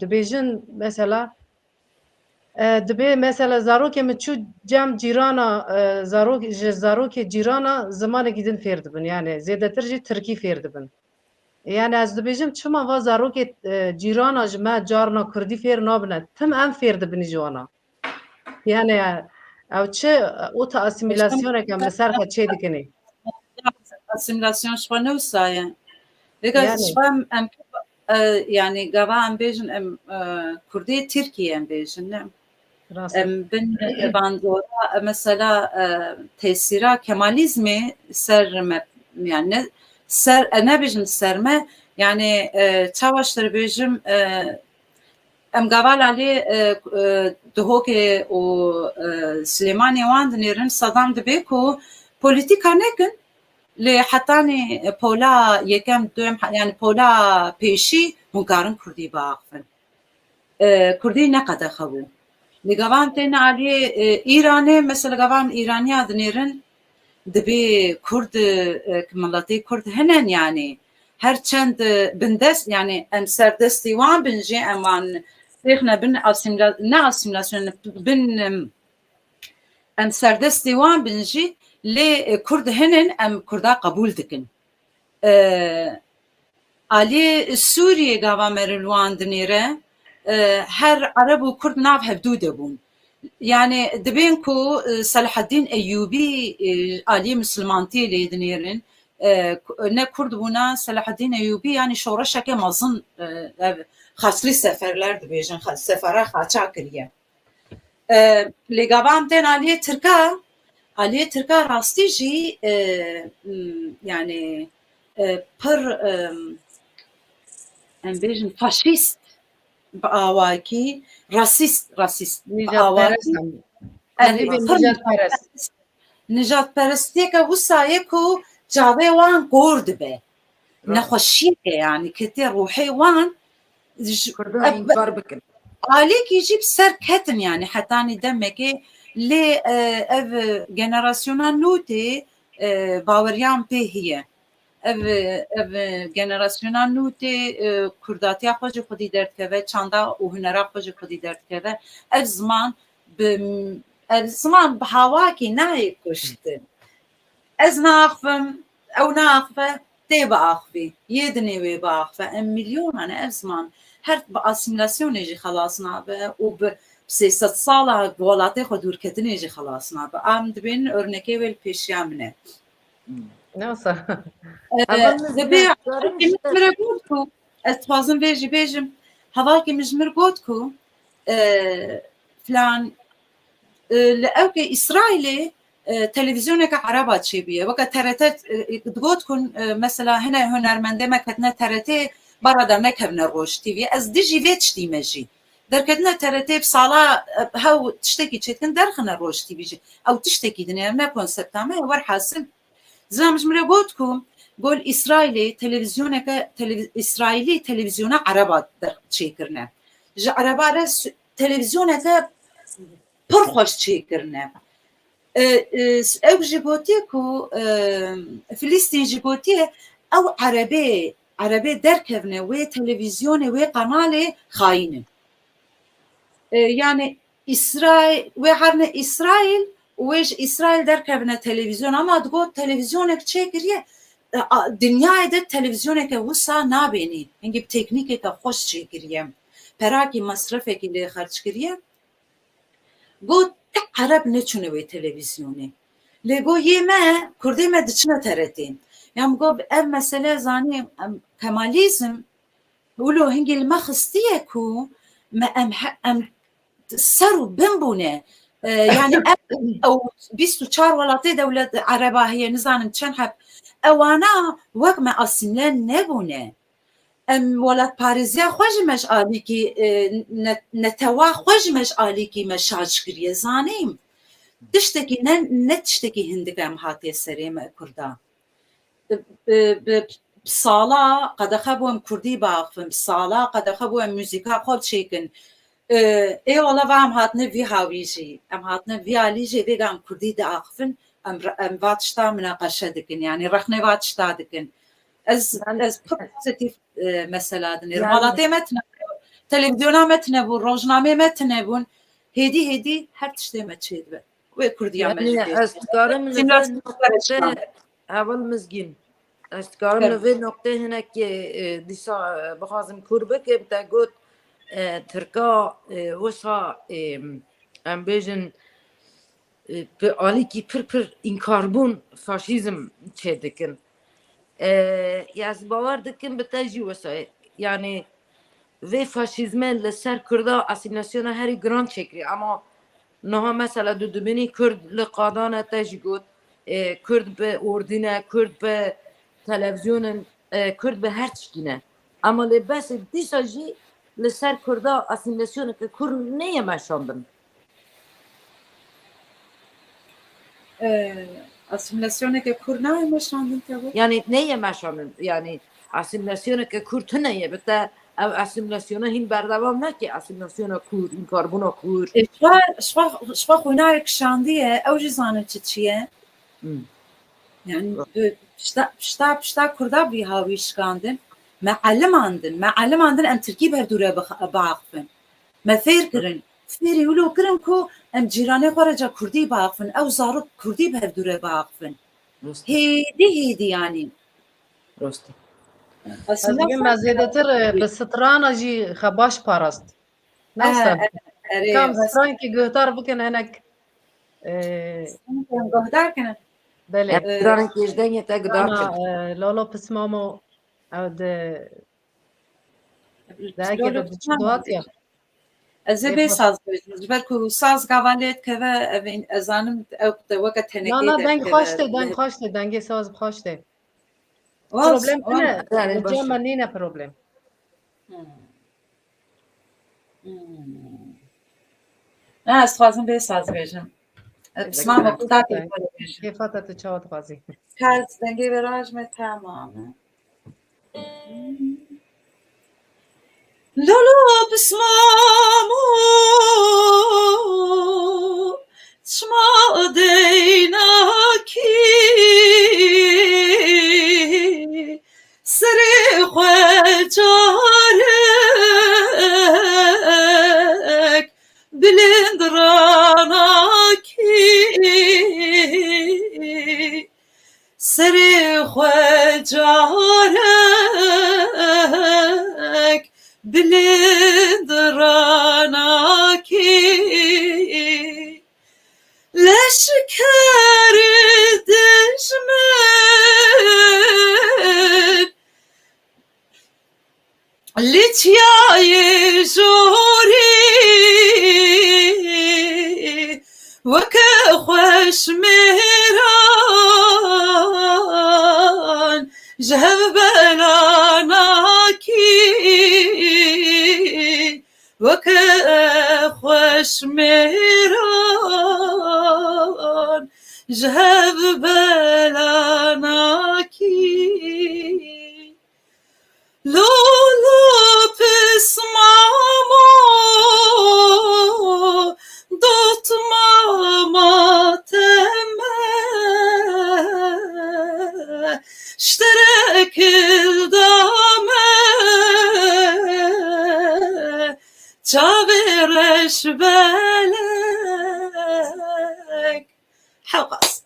dibêjin mesela, e, dibê mesela zarokê min çû cem cîrana, e, zarok, ji zarokê cîrana zimanekî din fêr dibin. Yani zêdetir jî tirkî fêr dibin. Yani ez dibêjim çima va zarokê, e, cîrana ji me carna kurdî fêr nabine. Tim em fêr dibin ji wana. Yani ew çi, o ta asîmîlasyoneke em li ser xwe çê dikinê. Asîmîlasyon ji xwe ne wisa ye. Vêga Yani. Ji xwe em, em, e, yani gava em bêjin em, e, Kurdê Tirkiyê em bêjin, ne? Rast. Em bin bandora, e, mesela, e, tesîra Kemalizmê ser me, yani ne, ser, e, nebêjim ser me, yani, e, çawa ji te re bêjim, e, em gava alî, e, e, Duhokê û, e, Silêmanê wan dinêrin, Sedam dibê ku polîtîka nekin, lê hetanî pola yekem, duyem, yani pola pêşî hûn karin kurdî biaxivin. E, kurdî ne qedexe bû. Li gavan tên aliyê, e, Îranê, mesela gavan Îraniya dinêrin, dibê Kurd, e, miletê Kurd henen, yani her çend, e, bindest, yani em serdestî wan bin jî, em wan têxne bin asîmla-, ne asîmlasyon, bin, em, em serdestî wan bin jî, lê, e, Kurd henen, em Kurda qebûl dikin. E, Aliyê Sûriyê gava me li wan dinêre, e, her Ereb û Kurd nav hevdû de bûn. Yani dibên ku, e, Selahaddîn Eyyûbî, e, aliyê misilmantiyê lê dinêrin, e, ku-, ne Kurd bûna Selahaddîn Eyyûbî, yani şoreşeke mezin, e, ev xaslî seferler dibêjin, xa-, sefera xaça kiriye. E, lê gava em tên aliyê Tirka, aliyê Tirka rastî jî, e, m, yani, e, pir, e, em bêjin faşîst bi awakî, rasîst, rasîst bi awakî. Nîjadperest em. Erê, pir nîjadperest. Nijadperestiyeke wisa ye ku çavê wan kor dibe. Rast. Nexweşiyeke, yani, ketê ruhê wan, ji-, Kurdan ev-, înkar bikin. Alîkî jî bi ser ketin, yani, hetanî demekê lê, e, ev generasyona nû tê, e, baweriyan pê hiye. Ev, ev generasyona nû tê, e, kurdatiya xwe ji xwedî derdikeve, çanda û hunera xwe ji xwedî derdikeve. Ev ziman bi, ev ziman bi hawakî nayê kuştin. Ez naaxivim, ew naaxive, tê biaxivî, yê dinê wê biaxive. Em milyonan e ev ziman. Her bi asîmîlasyonê jî xelas nabe û bi sê sed sala bi welatê xwe dûrketinê jî xelas nabe. Em dibên örnekê wê li pêşiya min e. Newsa. Ee, Heval Mizgîn, dibê ez dikarim ji te min re got ku, ez dixwazim vê jî bêjim, hevalkê min ji min re got ku, e, filan, e, li ewkê Îsraîlê, e, televîzyoneke Ereba çêbûye. Weke T R T, e, digot ku, e, mesela hine hunermendê me ketine T R T, bara de nekevine Roj T V. Ez dijî vê tiştî me jî. Derketine T R T bi sala, e, hew tiştekî çêdikin derxine Roj T V jî. Ew tiştekî din e, ne konsepta me ye, werhasil. Zilam ji min re got ku Got, Îsraîlê televîzyoneke, televi-, Îsraîlî televîzyona ereba der-, çêkirine. Ji ereba re s-, televîzyoneke pir xweş çêkirine. E, e, ew jî gotiye ku, e, Filistîn jî gotiye, ew erebê, erebê derkevine wê televîzyonê, wê qenalê xayîn in. E, yani Îsraîl, wê herine Îsraîl û wê ji Îsraîl derkevine televîzyon, ama digot televîzyonek çêkiriye, e, a, dinyayê de televîzyoneke wisa nabênî. Hingî bi teknîkeke xweş çêkiriye. Perakî, mesrefekî lê xerc kiriye. Got, ti ereb neçûne wê televîzyonê. Lê got, yê me, kurdê me diçine T R T. Ya min got, ev mesele zanî, em, Kemalîzm, wilo hingî li me xistiye ku me em he-, em ser û bin bûne. E, yani ev, ew bîst û çar welatê dewlet ereba heye, nizanim çend heb. Ewana wek me asîmle nebûne. Em welatparêziya xwe ji me ji alîkî, e, ne-, netewa xwe ji me ji alîkî me şaş kiriye. Zanîm, tiştekî ne, ne tiştekî hindik em hatiye serê me Kurda. Bi, bi, bi sala qedexe bû em Kurdî biaxivin, bi sala qedexe bû em muzîka xwe çêkin. E, ê wele va em hatine vî hawî jî, em hatine vî alî jî vêga em Kurdî diaxivin, em re-, em va tişta minaqeşe dikin, yani rexnê va tişta dikin. Ez, ez pir pozîtîf, e, mesela dinêrim. Yani welatê me tine, televîzyona me tine bû, rojnamê me tine bûn. Hêdî hêdî her tiştê me çêdibe. Wê Kurdiya me jî tê. Ez dikarim li vê noqtê, heval Mizgîn. Ez dikarim li vê noqtê hinekê, e, dîsa, e, bixwazim kûr bikim, te got, e, Tirka, e, wisa, e, em bêjin, e, bi alîkî pir pir înkarbûn faşîzm çêdikin. E, ya ez bawer dikim bi te jî wisa ye. Yani vê faşîzmê li ser Kurda asîmîlasyona herî giran çêkirî. Ama niha mesela tu dibînî Kurd li qadan e, te jî got, e, Kurd bi ordî ne, Kurd bi televîzyon in, e, Kurd bi her tiştî ne. Ama lê bes e dîsa jî li ser Kurda asîmîlasyoneke kûr neyê meşandin. E, asîmîlasyoneke kûr nayê meşandin, te got? Yani neyê meşandin, yani asîmîlasyoneke kûr tune ye, bi te ev asîmîlasyona hîn berdewam nake, asîmîlasyona kûr, înkarbûna kûr. E, ji xwe, ji xwe, ji xwe xwînayê kişandiye, ew jî zanin çi çi ye. Hmm. Yani, bi pişta, pişta, pişta Kurda vî hawî şikandin. Me elimandin, me elimandin em Tirkî bi hevdû re bix-, biaxivin. Me fêr kirin. Fêrî wilo kirin ku em cîranê xwe re ca Kurdî biaxivin. Ew zarok Kurdî bi hevdû re biaxivin. Rast e. Hêdî hêdî yanî. Rast e. Aslında ez bî me zêdetir, e, bi strana jî xwe baş parast. Nasıl? E, e, erê, kam strankî guhdar bikin hinek, e, strankî em guhdar kirin. Belê. Em strankî ji dengê te guhdar kirin. E, Lolo Pismamo, ew de, de eke de diçû hatiye. Ez ê bê saz bêjim. Ji ber ku saz gava lê dikeve, ev in-, ez zanim ew de weke tenekê. Na, na, deng xweş tê, deng xweş tê, dengê saz xweş tê. Problem tune, cem me nîne problem. Hmm. Hmm. Na, ez dixwazim bê saz bêjim. Pismamo, kêfa te bêjim. Kêfa te, tu çawa dixwazî? Kaz dengê ve raj me, tamam e. Lolo Pismamo, çima deynakî serê xwe carek bilind ranakî. Serê xwe carek bilind ranakî. Leşker dijmin li çiyayê jorî weke xweş mêran ji hev bela nakî. Weke xweş mêran ji hev bela nakî. Çavê reş belek. Hewqas.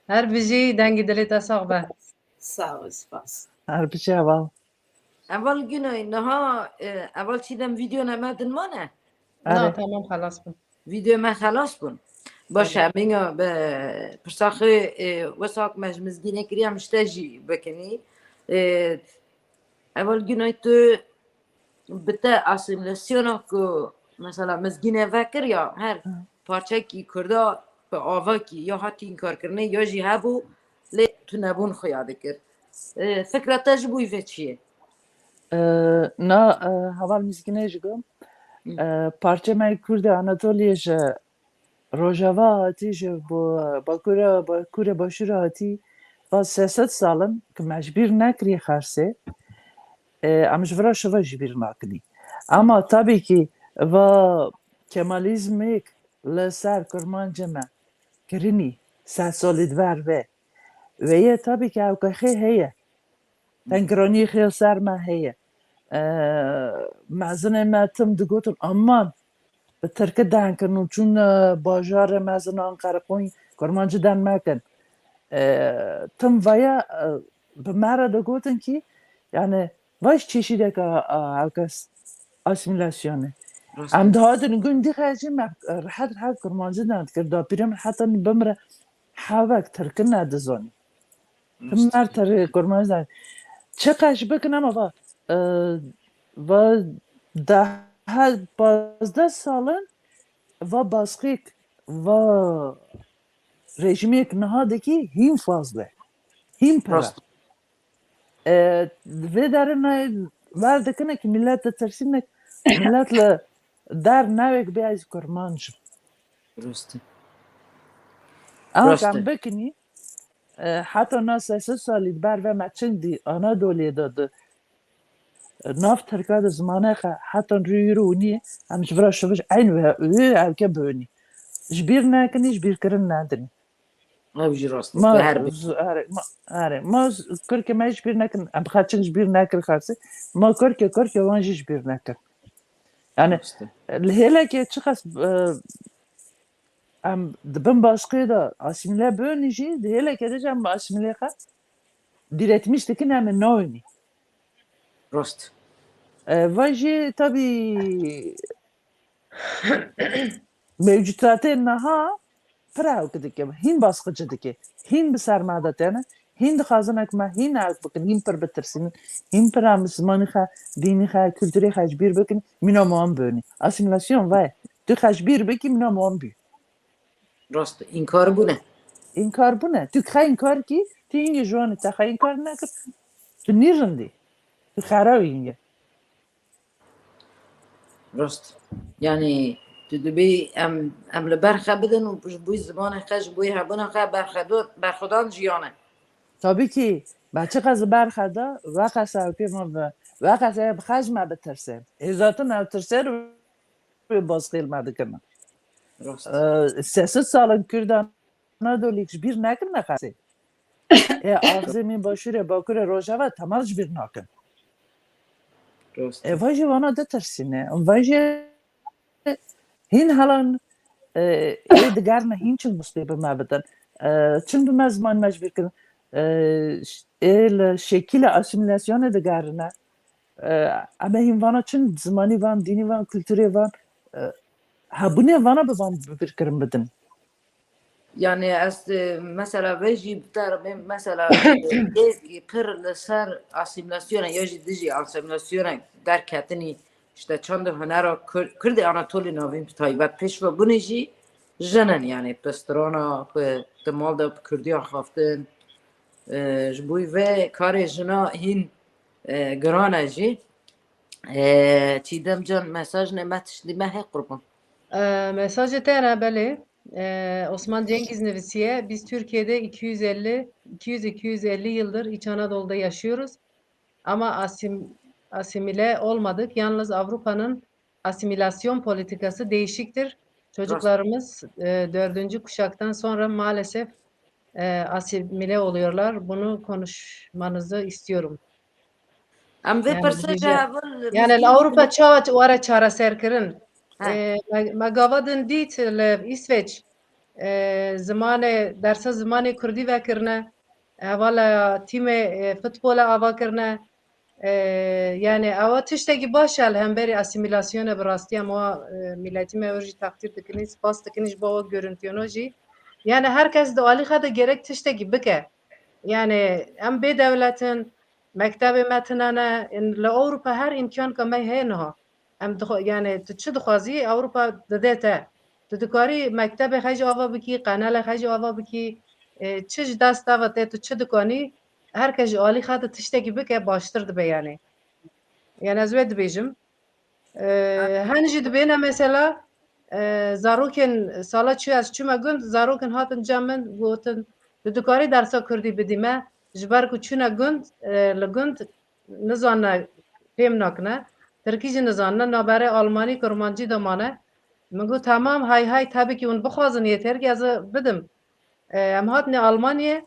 Her bijî, dengê dilê te sax be. Sağ ol, spas. Her bijî heval. Heval Günay, niha, e, heval Çiğdem, vîdeo neme din mane? Na, tamam, xelas bû. Vîdeo me xelas bûn. Baş e, em ê bi pirsa xwe, e, wisa ku me ji Mizgînê kiriye, em ji te jî bikinî. E, Heval Günay, tu bi te asîmîlasyona ku mesela Mizgînê vekir ya her parçekî Kurda bi avakî ya hatî înkarkirinê ya jî hebû lê tu nebûn xuya dikir. E, fikra te ji bo vê çi ye? E, na, e, heval Mizgînê jî got, e, parçe me Kurdê Anatoliyê ji Rojava hatî, ji bo-, Bakurê, Bakurê Başûrê hatî, va sê sed sal in ku me ji bîr nekiriye Xersê, e, em ji vira şiva ji bîr nakinî. Ama tabî kî va Kemalîzmêk li ser kurmancê me kirinî sed salî di ber vê. Wê yê tabî kî ew qexê heye. Tengiranî xêl ser me heye. E, mezinê me tim digotin, aman, bi tirkî deng kin û çûn, e, bajarê mezin an Qereqoyî, kurmancî deng mekin. E, tim vaya, e, bi me re digotin kî, yani, va ji çeşîdeke, e, ewke asîmîlasyonê. Em dihatin gundî xwe jî me, e, rehet rehet kurmancî deng dikir. Dapîrê min heta bimire hewek tirkî nedizanî. Tim mer terê kurmancî deng. Çiqas bikin ama va, e, va deh, pazdeh sal in va baskik, va rejimêk niha dikî hîn fazle. Hîn pir e. E, di vê derê nayê wer dikine ki millet ditirsîne, millet li der newek bê ez kurmanc im. Rast e. Ew Rast e. Em bikinî, e, heta na sê sed salî di ber ve me çin dî Anadoliyê de di, e, nav Tirka de zimanê xwe heta rûyî rûnî em ji vira şivij eyn ve wê ewke bûnî. Ji bîr nekinî, ji bîr kirin nedinî. Ew jî rast e. Ma, bi her bi. z-, erê, ma, erê, ma z-, Kurkê me ji bîr nekin, em xerçin ji bîr nekir xerçî. Ma Kurkê, Kurkê wan jî ji bîr nekir. Yani, Rast e. Li hêlekê çiqas, e, em di bin baskê de asîmîle bûnî jî, di hêlekê de jî em asîmîlê xwe diretmiş dikin, em ê nayînî. Rast. E, va jî tabî mewcûdatê niha pir ewk dike, hîn baskıcı dike, hîn bi ser me de têne, hîn dixwazin ku me hîn ewk bikin, hîn pir bitirsînin, hîn pir em zimanî xwe, dînî xwe, kulturê xwe ji bîr bikin, mîna me wan bûnî. Asîmîlasyon va ye. Tu xwe ji bîr bikî, mîna me wan bû. Rast e, înkar bûne. Înkar bûne. Tu xwe înkar kî, tu yîngê ji wan te xwe înkar nekir, tu nî rindî. Tu xera wî yîngê. Rast. Yani tu dibê em, em li ber xwe bidin û ji bo zimanê xwe, ji bo hebûna xwe berxwedo-, berxwedan jiyane. Tabii ki, me çiqas li ber xwe da, weqas ewkê me bi, weqas ê bi xwe ji me bitirsin. Ê zaten ew tirsê wê baskê li me dikin. Rast. Ee, sê sed sal in Kurdan Anadolî ji bîr nekirine Xersê. Ê axzê min başûrê, bakurê, rojava temel ji bîr nakin. Rast. Ê va jî vana ditirsîne. Va jî hîn helan, e, ê digerine hîn çil mustê bi me bidin. E, çil bi me ziman me ji bîr kirin. E, ş-, ê li şekîla asîmîlasyonê digerine. E, em ê hîn vana çil zimanî van, dînî van, kulturê van, e, hebûnê vana bi van bi bîr kirin bidin. Yani ez, e, mesela vê jî bi te re bêm, mesela, e, yek pir li ser asîmîlasyona ya jî dijî asîmîlasyona derketinî, işte çand û hunera Kur-, Kurdê Anatolî navîn bi taybet pêşvebûnê jî jin in, yani pistirana ku di mal de bi Kurdiya xaftin, e, ji bo vê karê jina hîn, e, giran e jî. E, Çiğdem can, mesaj ne me tiştî me he qurban. E, mesajê te ne belê. E, Osman Cengiz nivîsiye, "Biz Türkiye'de iki yüz elli, iki yüz, iki yüz elli yıldır İç Anadolu'da yaşıyoruz. Ama asim-, asimile olmadık. Yalnız Avrupa'nın asimilasyon politikası değişiktir. Çocuklarımız, e, dördüncü kuşaktan sonra maalesef, e, asimile oluyorlar. Bunu konuşmanızı istiyorum." Em vê Yani pirsê ji dibêje, hevin yani li Ewropa çawa were çareserkirin? He. E, me, me gava din dît li Îsveç, e, zimanê, dersa zimanê kurdî vekirine, hevala tîmê, e, futbola ava kirine. E, yani ewa tiştekî baş e li hemberî asîmîlasyonê, bi rastî em wa, e, mîletî me wir jî teqdîr dikinî, spas dikinî ji bo wa görüntiyona jî. Yani her kes di alî xwe de gerek tiştekî bike. Yani em bê dewlet in, mektebê me tune ne, in, li Ewropa her îmkanka me heye niha. Em dixwa-, yani tu çi dixwazî, Ewropa dide te. Tu dikarî mektebê xwe jî ava bikî, qenelê xwe jî ava bikî, e, çi ji dest te ve tê, tu çi dikanî, her kes ji alî xwe de tiştekî bike, baştir dibe yani. Yani ez wê dibêjim. E, hen jî dibêne mesela, e, zarokên sala çû ez çûme gund, zarokên hatin cem min gotin, tu dikarî dersa kurdî bidî me, ji ber ku çûne gund, e, li gund nizanine, fêm nakine, tirkî jî nizanine, naberê almanî, kurmancî de mane. Min got, tamam, hay hay, tabii ki hûn bixwazin yê tirkî ez ê bidim. E, em hatine Almanyê,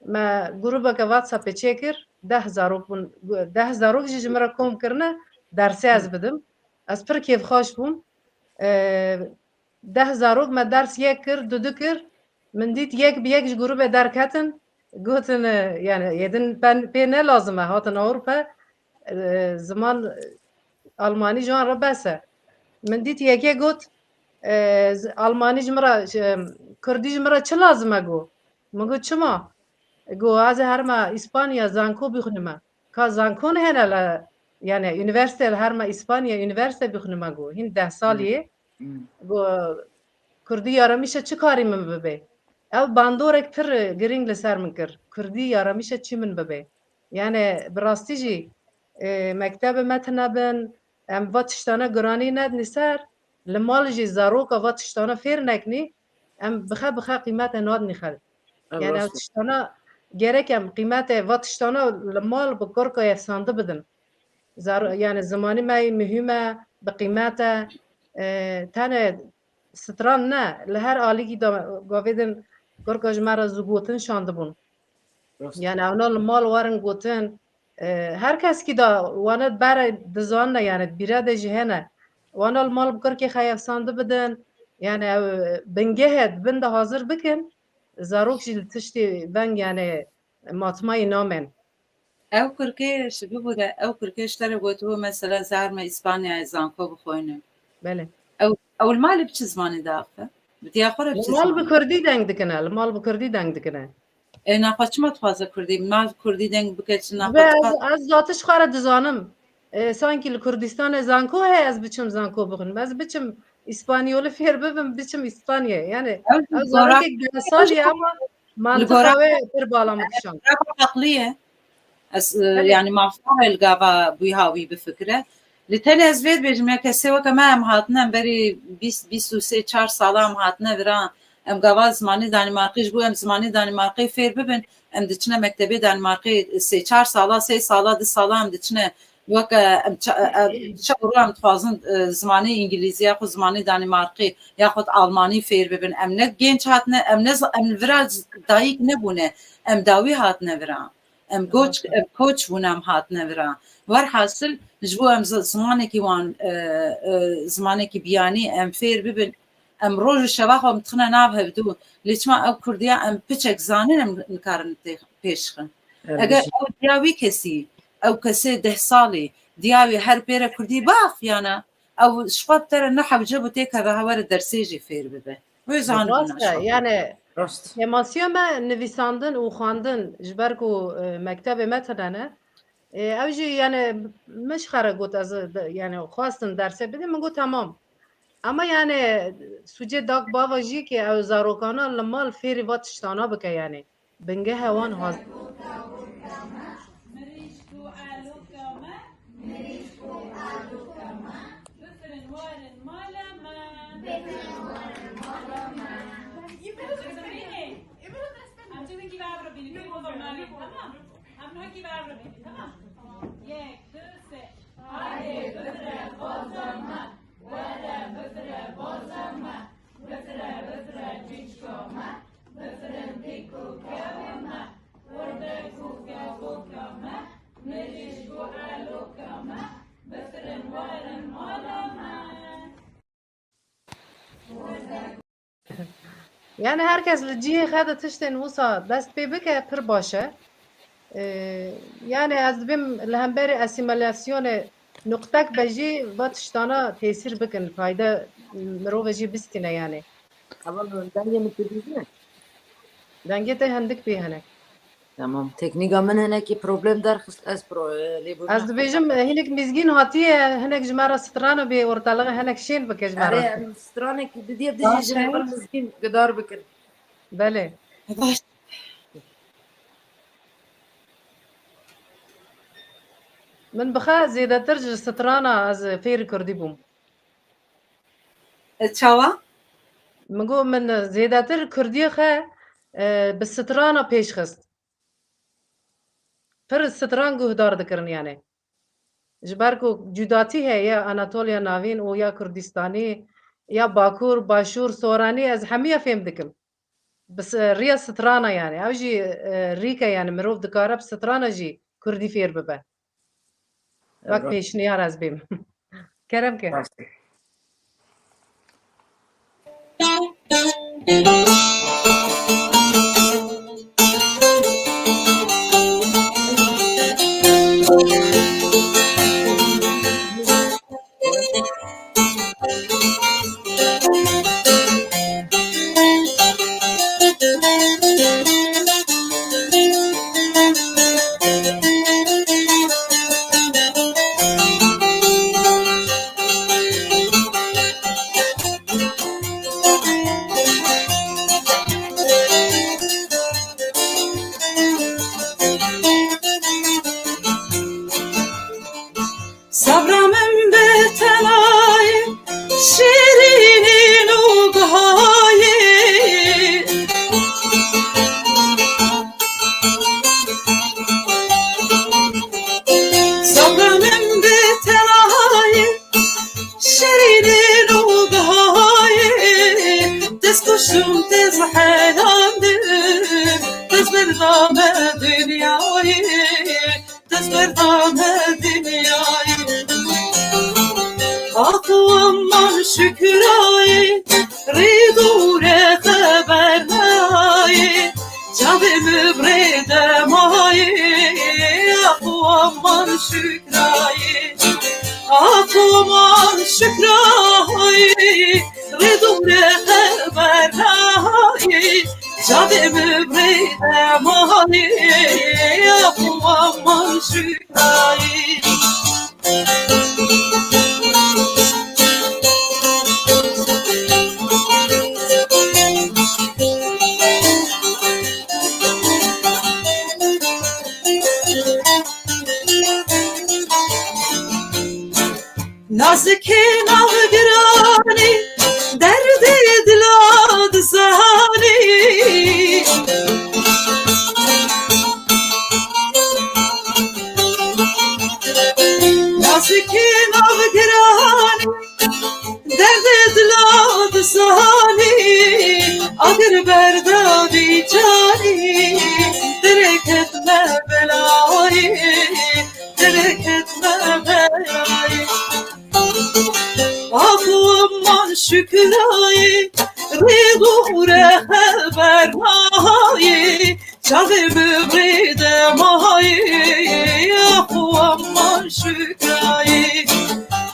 me grûbeke WhatsAppê çêkir, deh zarok bûn, deh zarok jî ji min re kom kirine, dersê ez bidim. Ez pir kêfxweş bûm. E, deh zarok me ders yek kir, dudu kir. Min dît yek bi yek ji grûbê derketin. Gotin, e, yani, yê din pen-, pê ne lazim e, hatin Ewropa, e, ziman, e, Almanî ji wan re bes e. Min dît yekê got, e, z-, Almanî ji min re, ji, Kurdî ji min re çi lazim e, got. Min got, çima? Got, ez ê herme Îspanya zanko bixwînime. Ka zanko hene li, yani, unîversîte li herme Îspanya unîversîte bixwînime, got. Hîn deh salî yê. Hmm. Got, Kurdî yaramîşe çi karî min bibe? Ew bandorek pir girîng li ser min kir. Kurdî yaramîşe çi min bibe? Yani, bi rastî jî, e, mektebê me tune bin, em va tiştane giranî nedinî ser, li mal jî zaroka va tiştane fêr neknî, em bixe bixe qîmete nadinî xelk. Ev Yani, ew rast e. Tiştana gerek em qîmete va tiştana li mal bi kurka yefsandi bidin. Zar-, yani, zimanî me yî muhîm e, bi qîmet e. E, tenê stran ne, li her alîkî de gavê din kurka ji me re zû gotin şandibûn. Rast. Yani, ewna li mal werin gotin. E, her kes kî de wane bere dizanine, yani, bîre de jî hene. Wana li mal bi kurkê xwe yefsandi bidin. Yani, ew bingehê di bin de hazir bikin. Zarok jî li tiştê veng, yani, matmayî namen. Ew kurkê ji bibûre, ew kurkê ji te re gotibû, mesela, ez ê herme Îspanyayê zanko bixwînim. Belê. Ew, ew li malê bi çi zimanî diaxife? Bi diya xwe re bi çi zimanî? Li mal bi kurdî deng dikine, li mal bi kurdî deng dikine. E, naxwe çima dixwaze kurdî? Mal kurdî deng bike, çi naxwe Ve ez, dixwaze? Ez zatiş xwe re dizanim. E, sankî li Kurdistanê zanko heye, ez biçim zanko bixwînim. Ez biçim Îspanyolî fêr bibim, biçim Îspanyayê. Yani, Ew ez coğraf-, zarokek deh salî ye ama mantiqa wê pir bala min kişand. Coğrafya farklı ye. Ez, e, Belê. Yani, mafdar e li gava bûyha wî bifikire. Li tenê ez vê dibêjim, ya kesê weke me em hatine, em berî bîst, bîst û sê, çar sala em hatine vira, em gava zimanî Danîmarkî, ji bo em zimanî Danîmarkî fêr bibin, em diçine mektebê Danîmarkî sê çar sala, sê sala, du sala em diçine. Weke em ça-, e, e, çi ro em dixwazin, e, zimanê îngilîzî ya xwe, zimanê Danîmarkî yaxud Almanî fêr bibin. Em ne genç hatine, em ne z-, em vira dayik nebûne, em dawî hatine vira. Em goç, Rast e. Em koç bûne, em hatine vira. Werhasil, ji bo em zi-, zimanekî wan, e, e, zimanekî biyanî em fêr bibin, em roj û şeva xwe em dixine nav hevdû. Lê çima ew kurdiya em piçek zanin em nikarin tê-, pêş xin? Eger ew diya wî kesî, ew kesê deh salî, diya wî her pê re kurdî biafiyana, ew ji xwe bi te re ne hewce bû têkeve hewa re dersê jî fêr bibe. Wê zanibûna Rast e, şaxê. Yani Rast. Kêmasiya me nivîsandin û xwendin ji ber ku, e, mektebê me tune ne. E, ew jî yani min ji xwe re got ez de-, yani xwestin dersê bidî, min got temam. Ama yani sûcê dak bava jî ki ew zarokana li mal fêrî va tiştana bike yani. Bingeha wan hazir. Mirîşk û eloka me. Mirîşk û eloka me. Bifirin warin mala me. Bifirin warin mala me. Em çi wekî ve ev re bînin, bînin, bînin, tamam. Em wekî ve ev re bînin, tamam. Yek, du, sê. Haydê bifire baza me. Were bifire baza me. Bifire, bifire cîçka me. Bifirin dîk û kevin me. Wirdek û kevoka me. Mirîşk û Yani her kes li cihê xwe de tiştên wisa dest pê bike, pir baş e. Ee, yani ez dibêm li hemberî asîmîlasyonê nuqtek be jî va tiştana tesîr bikin, fayde mirovê jî bistîne yani. Ama dengê min tu dîtine? Dengê te hindik pê hene. Tamam. Teknîka min hinekî problem derxist, ez pro, e, lêborîna Ez dibêjim, e, hinek mizgîn hatiye, hinek ji me re strana bê ortalığı hinek şên bike ji me Erê, re. Em stranekî didiyê dijî ji heval mizgîn gidar bikin. Belê. Baş. Min bixe zêdetir ji strana ez fêrî kurdî bûm. E, çawa? Min got, min zêdetir kurdiyê xwe, e, bi strana pêş xist. Pir stran guhdar dikirin yani. Ji ber ku cudatî heye ya Anatoliya Navîn û ya Kurdistanî, ya Bakur, Başûr, Soranî, ez hemiya fêm dikim. Bi s-, riya strana yani. Ew jî, e, rîk e yani, mirov dikare bi strana jî kurdî fêr bibe. Wek Evet. pêşniyar ez bêm. Kerem ke. Baş. Sabra min bi tenayê şêrînîn û guhayê. Sabra min bi tenayê şêrînîn û guhayê. Dest kuşum tez helandim, tez berdame dinyayê. Dest berdame dinyayê. Ax aman şükrayê, rê dûre xeber nayê. Çavê min bi rê de mayê. Ax aman şükrayê. Ax aman şükrayê, rê dûre xeber nayê. Çavê min bi rê de mayê. Ax aman şükrayê. Nazikê navgiranî, derdê dila dizanî. Nazikê navgiranî, derdê dila dizanî. Agir berda vî canî, dereket me belayê. Dereket me belayê. Ax aman şükrayê, rê dûre xeber nayê. Çavê min bi rê de mayê. Ax aman şükrayê.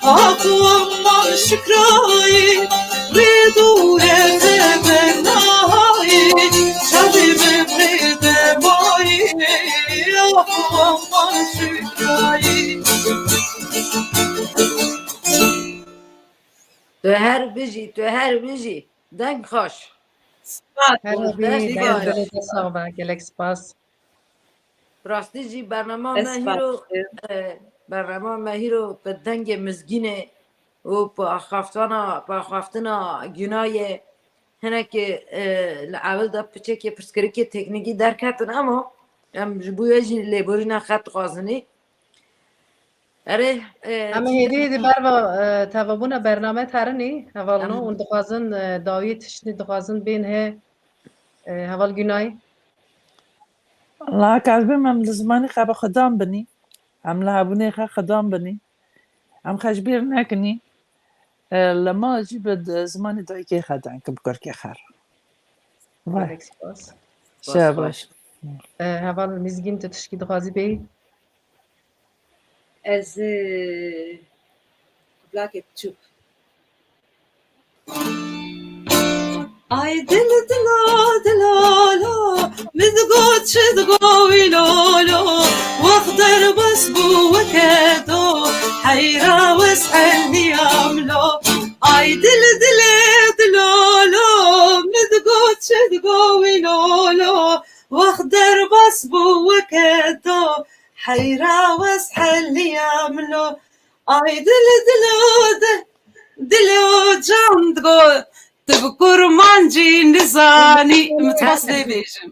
Ax aman şükrayê, rê dûre xeber nayê. Çavê min bi rê de mayê. Ax aman şükrayê. Tu her bijî, tu her bijî. Deng xweş. Spas. Her Deng bijî, xweş. Dilê te sax be, gelek spas. Rastî jî bernama Ez me hîro, spas. E, bernama me hîro bi dengê mizgînê û bi axaftana, bi axaftina gunayê hinekê, e, li ewil de piçekê pirsgirêkê teknîkî derketin, ama em ji bo wê jî lêborîna xet dixwazinî. Erê, e, Em ê hêdî hêdî berva, e, tevabûna bername terinî, hevalno, Em hûn dixwazin, e, dawî tiştî dixwazin bên he, e, heval Günay? La, ez bêm em li zimanê xwe bi xwedan binî. Em li hebûnê xwe qedam binî. Em xwe ji bîr nekinî. E, lema jî bi d-, zimanê dayikê xwe deng bi kurkê xwe re. Vay. Gelek spas. Şe baş. E, heval Mizgîn, tu tişkî dixwazî bêyî? Ez, e, kublakê biçûk. Ay dil dilo dilo lo, min digot çi digo wî lo lo, wext derbas bû weke do, heyra wes eliyam lo. Ay dil dilê dilo lo, min digot çi digo wî lo lo, wext derbas bû weke do, heyra wes eliyam lo. Ay dil dilo di-, dilo can digo, tu bi kurmancî nizanî, min dixwest vê bêjim.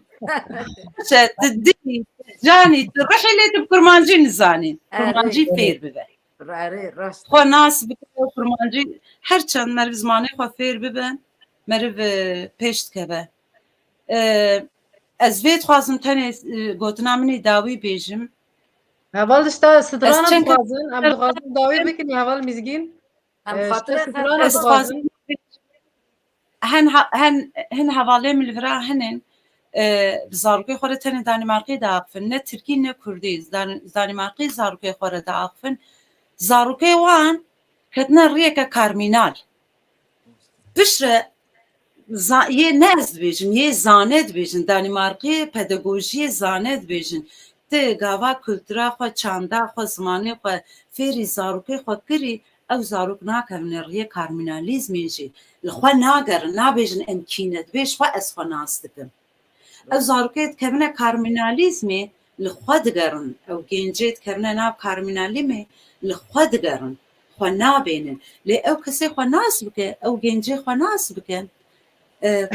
Çe, tu dilî, tu canî, tu ruhî lê tu bi kurmancî nizanî. Erê. Kurmancî fêr bibe. Erê, rast. Xwe nas bike û kurmancî, her çend meriv zimanê xwe fêr bibe, meriv, e, pêş dikeve. E, ez vê dixwazim tenê, e, gotina min ê dawî bêjim. Heval dişta strana çend dixwazin, em dixwazin dawî bikin, heval Mizgîn. Em e, xatirê strana dixwazin. Hen ha-, hen, hin hevalê min li vira hinin, e, bi zarokê xwe re tenê Danîmarkê diaxifin. Ne Tirkî ne Kurdî. Dan-, Danîmarkî zarokê xwe re diaxifin. Zarokê wan ketine riyeke karmînal. Piştre za-, yê ne ez dibêjim, yê zane dibêjin, Danîmarkê pedagojiyê zane dibêjin. Ti gava kultura xwe, çanda xwe, zimanê xwe fêrî zarokê xwe kirî, ew zarok nakevine riyê karmînalîzmê jî. Li xwe nagerin, nabêjin em kî ne, dibê ji xwe ez xwe nas dikim. Ew zarokê dikevine karmînalîzmê, li xwe digerin. Ew gencê dikevine nav karmînalîmê, li xwe digerin. Xwe nabênin. Lê ew kesê xwe nas bike, ew gencê xwe nas bike, e,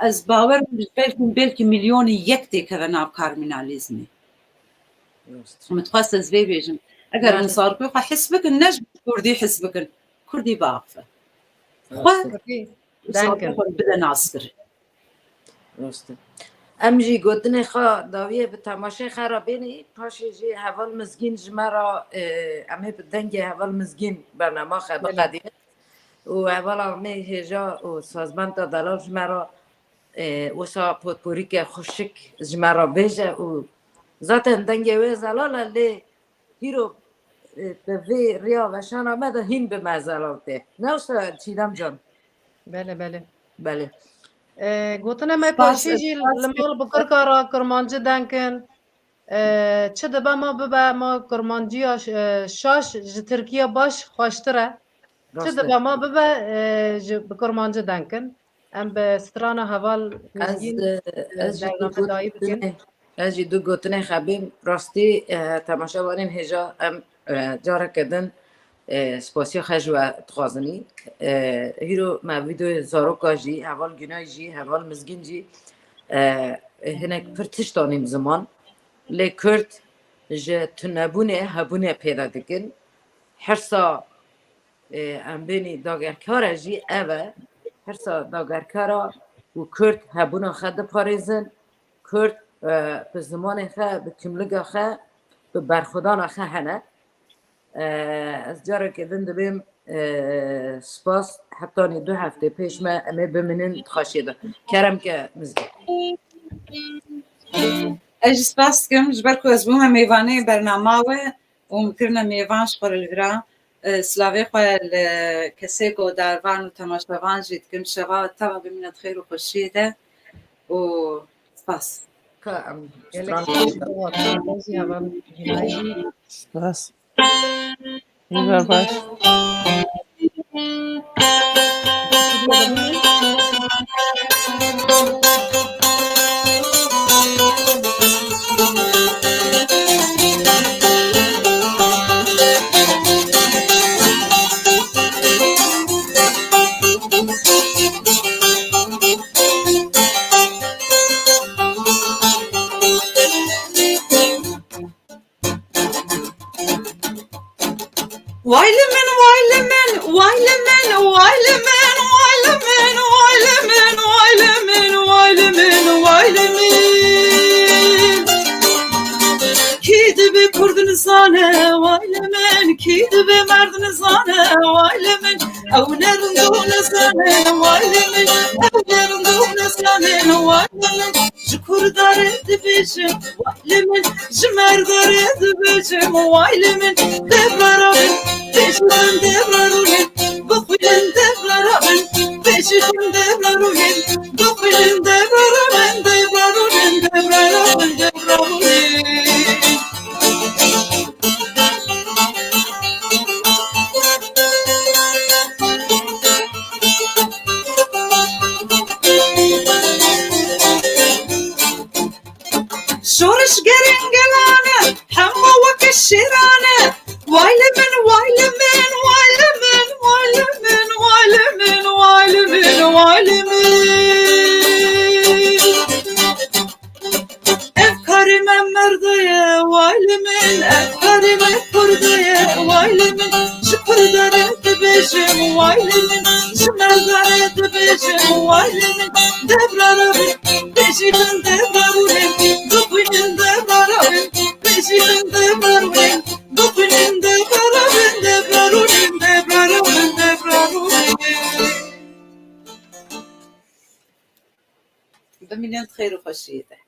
ez bawer im, belkî, belkî milyonî yek têkeve nav karmînalîzmê. Rast. Min dixwest ez vê bêjim. Eger Rast. Min zarokê xwe his bikin, ne ji kurdî his bikin, kurdî biaxife. Xwe Rast. Zarokê xwe bide naskirin. Rast e. Em jî gotinê xwe dawiyê bi temaşê xwe re bênî, paşê jî heval Mizgîn ji me re, e, em ê bi dengê heval Mizgîn bernama xwe Belê. Biqedînin. Û hevala me hêja û sazbenda delal ji me re, e, wisa potporîke xweşik ji me re bêje û zaten dengê wê zelal e, lê hîro, e, bi vê riya veşana me de hîn bi me zelal tê. Ne wisa Çîdem can? Belê, belê. Belê. E, gotina me Spas, paşê jî spas. Li mal bi Kurka re kurmancî deng kin. E, çi dibe ma bibe, ma kurmanciya ş-, e, şaş ji Tirkiye baş xweştir e. Çi Rast e. Dibe ma bibe, e, ji, bi kurmancî deng kin. Em bi strana heval Ez, Mizgîn, e, ez jî du bername dayî bikin. Gotinê, ez jî du gotinê xebîm. Rastî, e, temaşevanên hêja em, e, careke din, e, spasiya xwe ji we dixwazinî. E, hîro me vîdeoyê zaroka jî, heval Günay jî, heval Mizgîn jî, e, hinek pir tişt anîn ziman. Lê Kurd ji tunebûnê hebûnê pêda dikin. Hirsa, e, em bênî dagerkara jî ev e. Hirsa dagerkara û Kurd hebûna xwe diparêzin. Kurd, e, bi zimanê xwe, bi kimliga xwe, bi berxwedana xwe hene. E, ez careke din dibêm, e, spas, hetanî du heftê pêş me em ê bimînin di xweşiyê de. Kerem ke Mizgîn. Ez jî spas dikim ji ber ku ez bûme mêvanê bernama we û min kirine mêvan ji xwe re li vira. E, silavê xwe li kesê ku darvan û temaşevan jî dikim. Şeva teva bimîne di xêr û xweşiyê de û spas. Ka em Gelek stran spas. Spas. Îcar baş. Way li min, way li min, way li min, way li min, way li min, way li min, way li min, way li min, way li min. Kî dibe Kurd nizane, way li min, kî dibe merd nizane, way li min. Ew ne rind û ne zanin, way li min. Ew ne rind û ne zanin, way li min. Ji kurda re dibêjim, way li min. Ji merda re dibêjim, way li min. Devrara min, bêjîtin devrarûnê. Bixwînin devrara min, bêjîtin devrarûnê. Bixwînin devrara min, devrarûnê, devrara min, devrarûnê. Şorişgerên gelan e, hema weke şêran e. Way li min, way li min, way li min, way li min, way li min, way li min, way li min. Ev karê me merda ye, way li min, ev karê me kurda ye, way li min. Ji kurda re dibêjim, way li min. Ji merda re dibêjim, way li min. Devrara min, bêjîtin devrarûnê. Bixwînin devrara min, bêjîtin devrarûnê. Bixwînin devrara min, devrarûnê, devrara min, devrarûnê. Bimînin di xêr û xweşiyê de.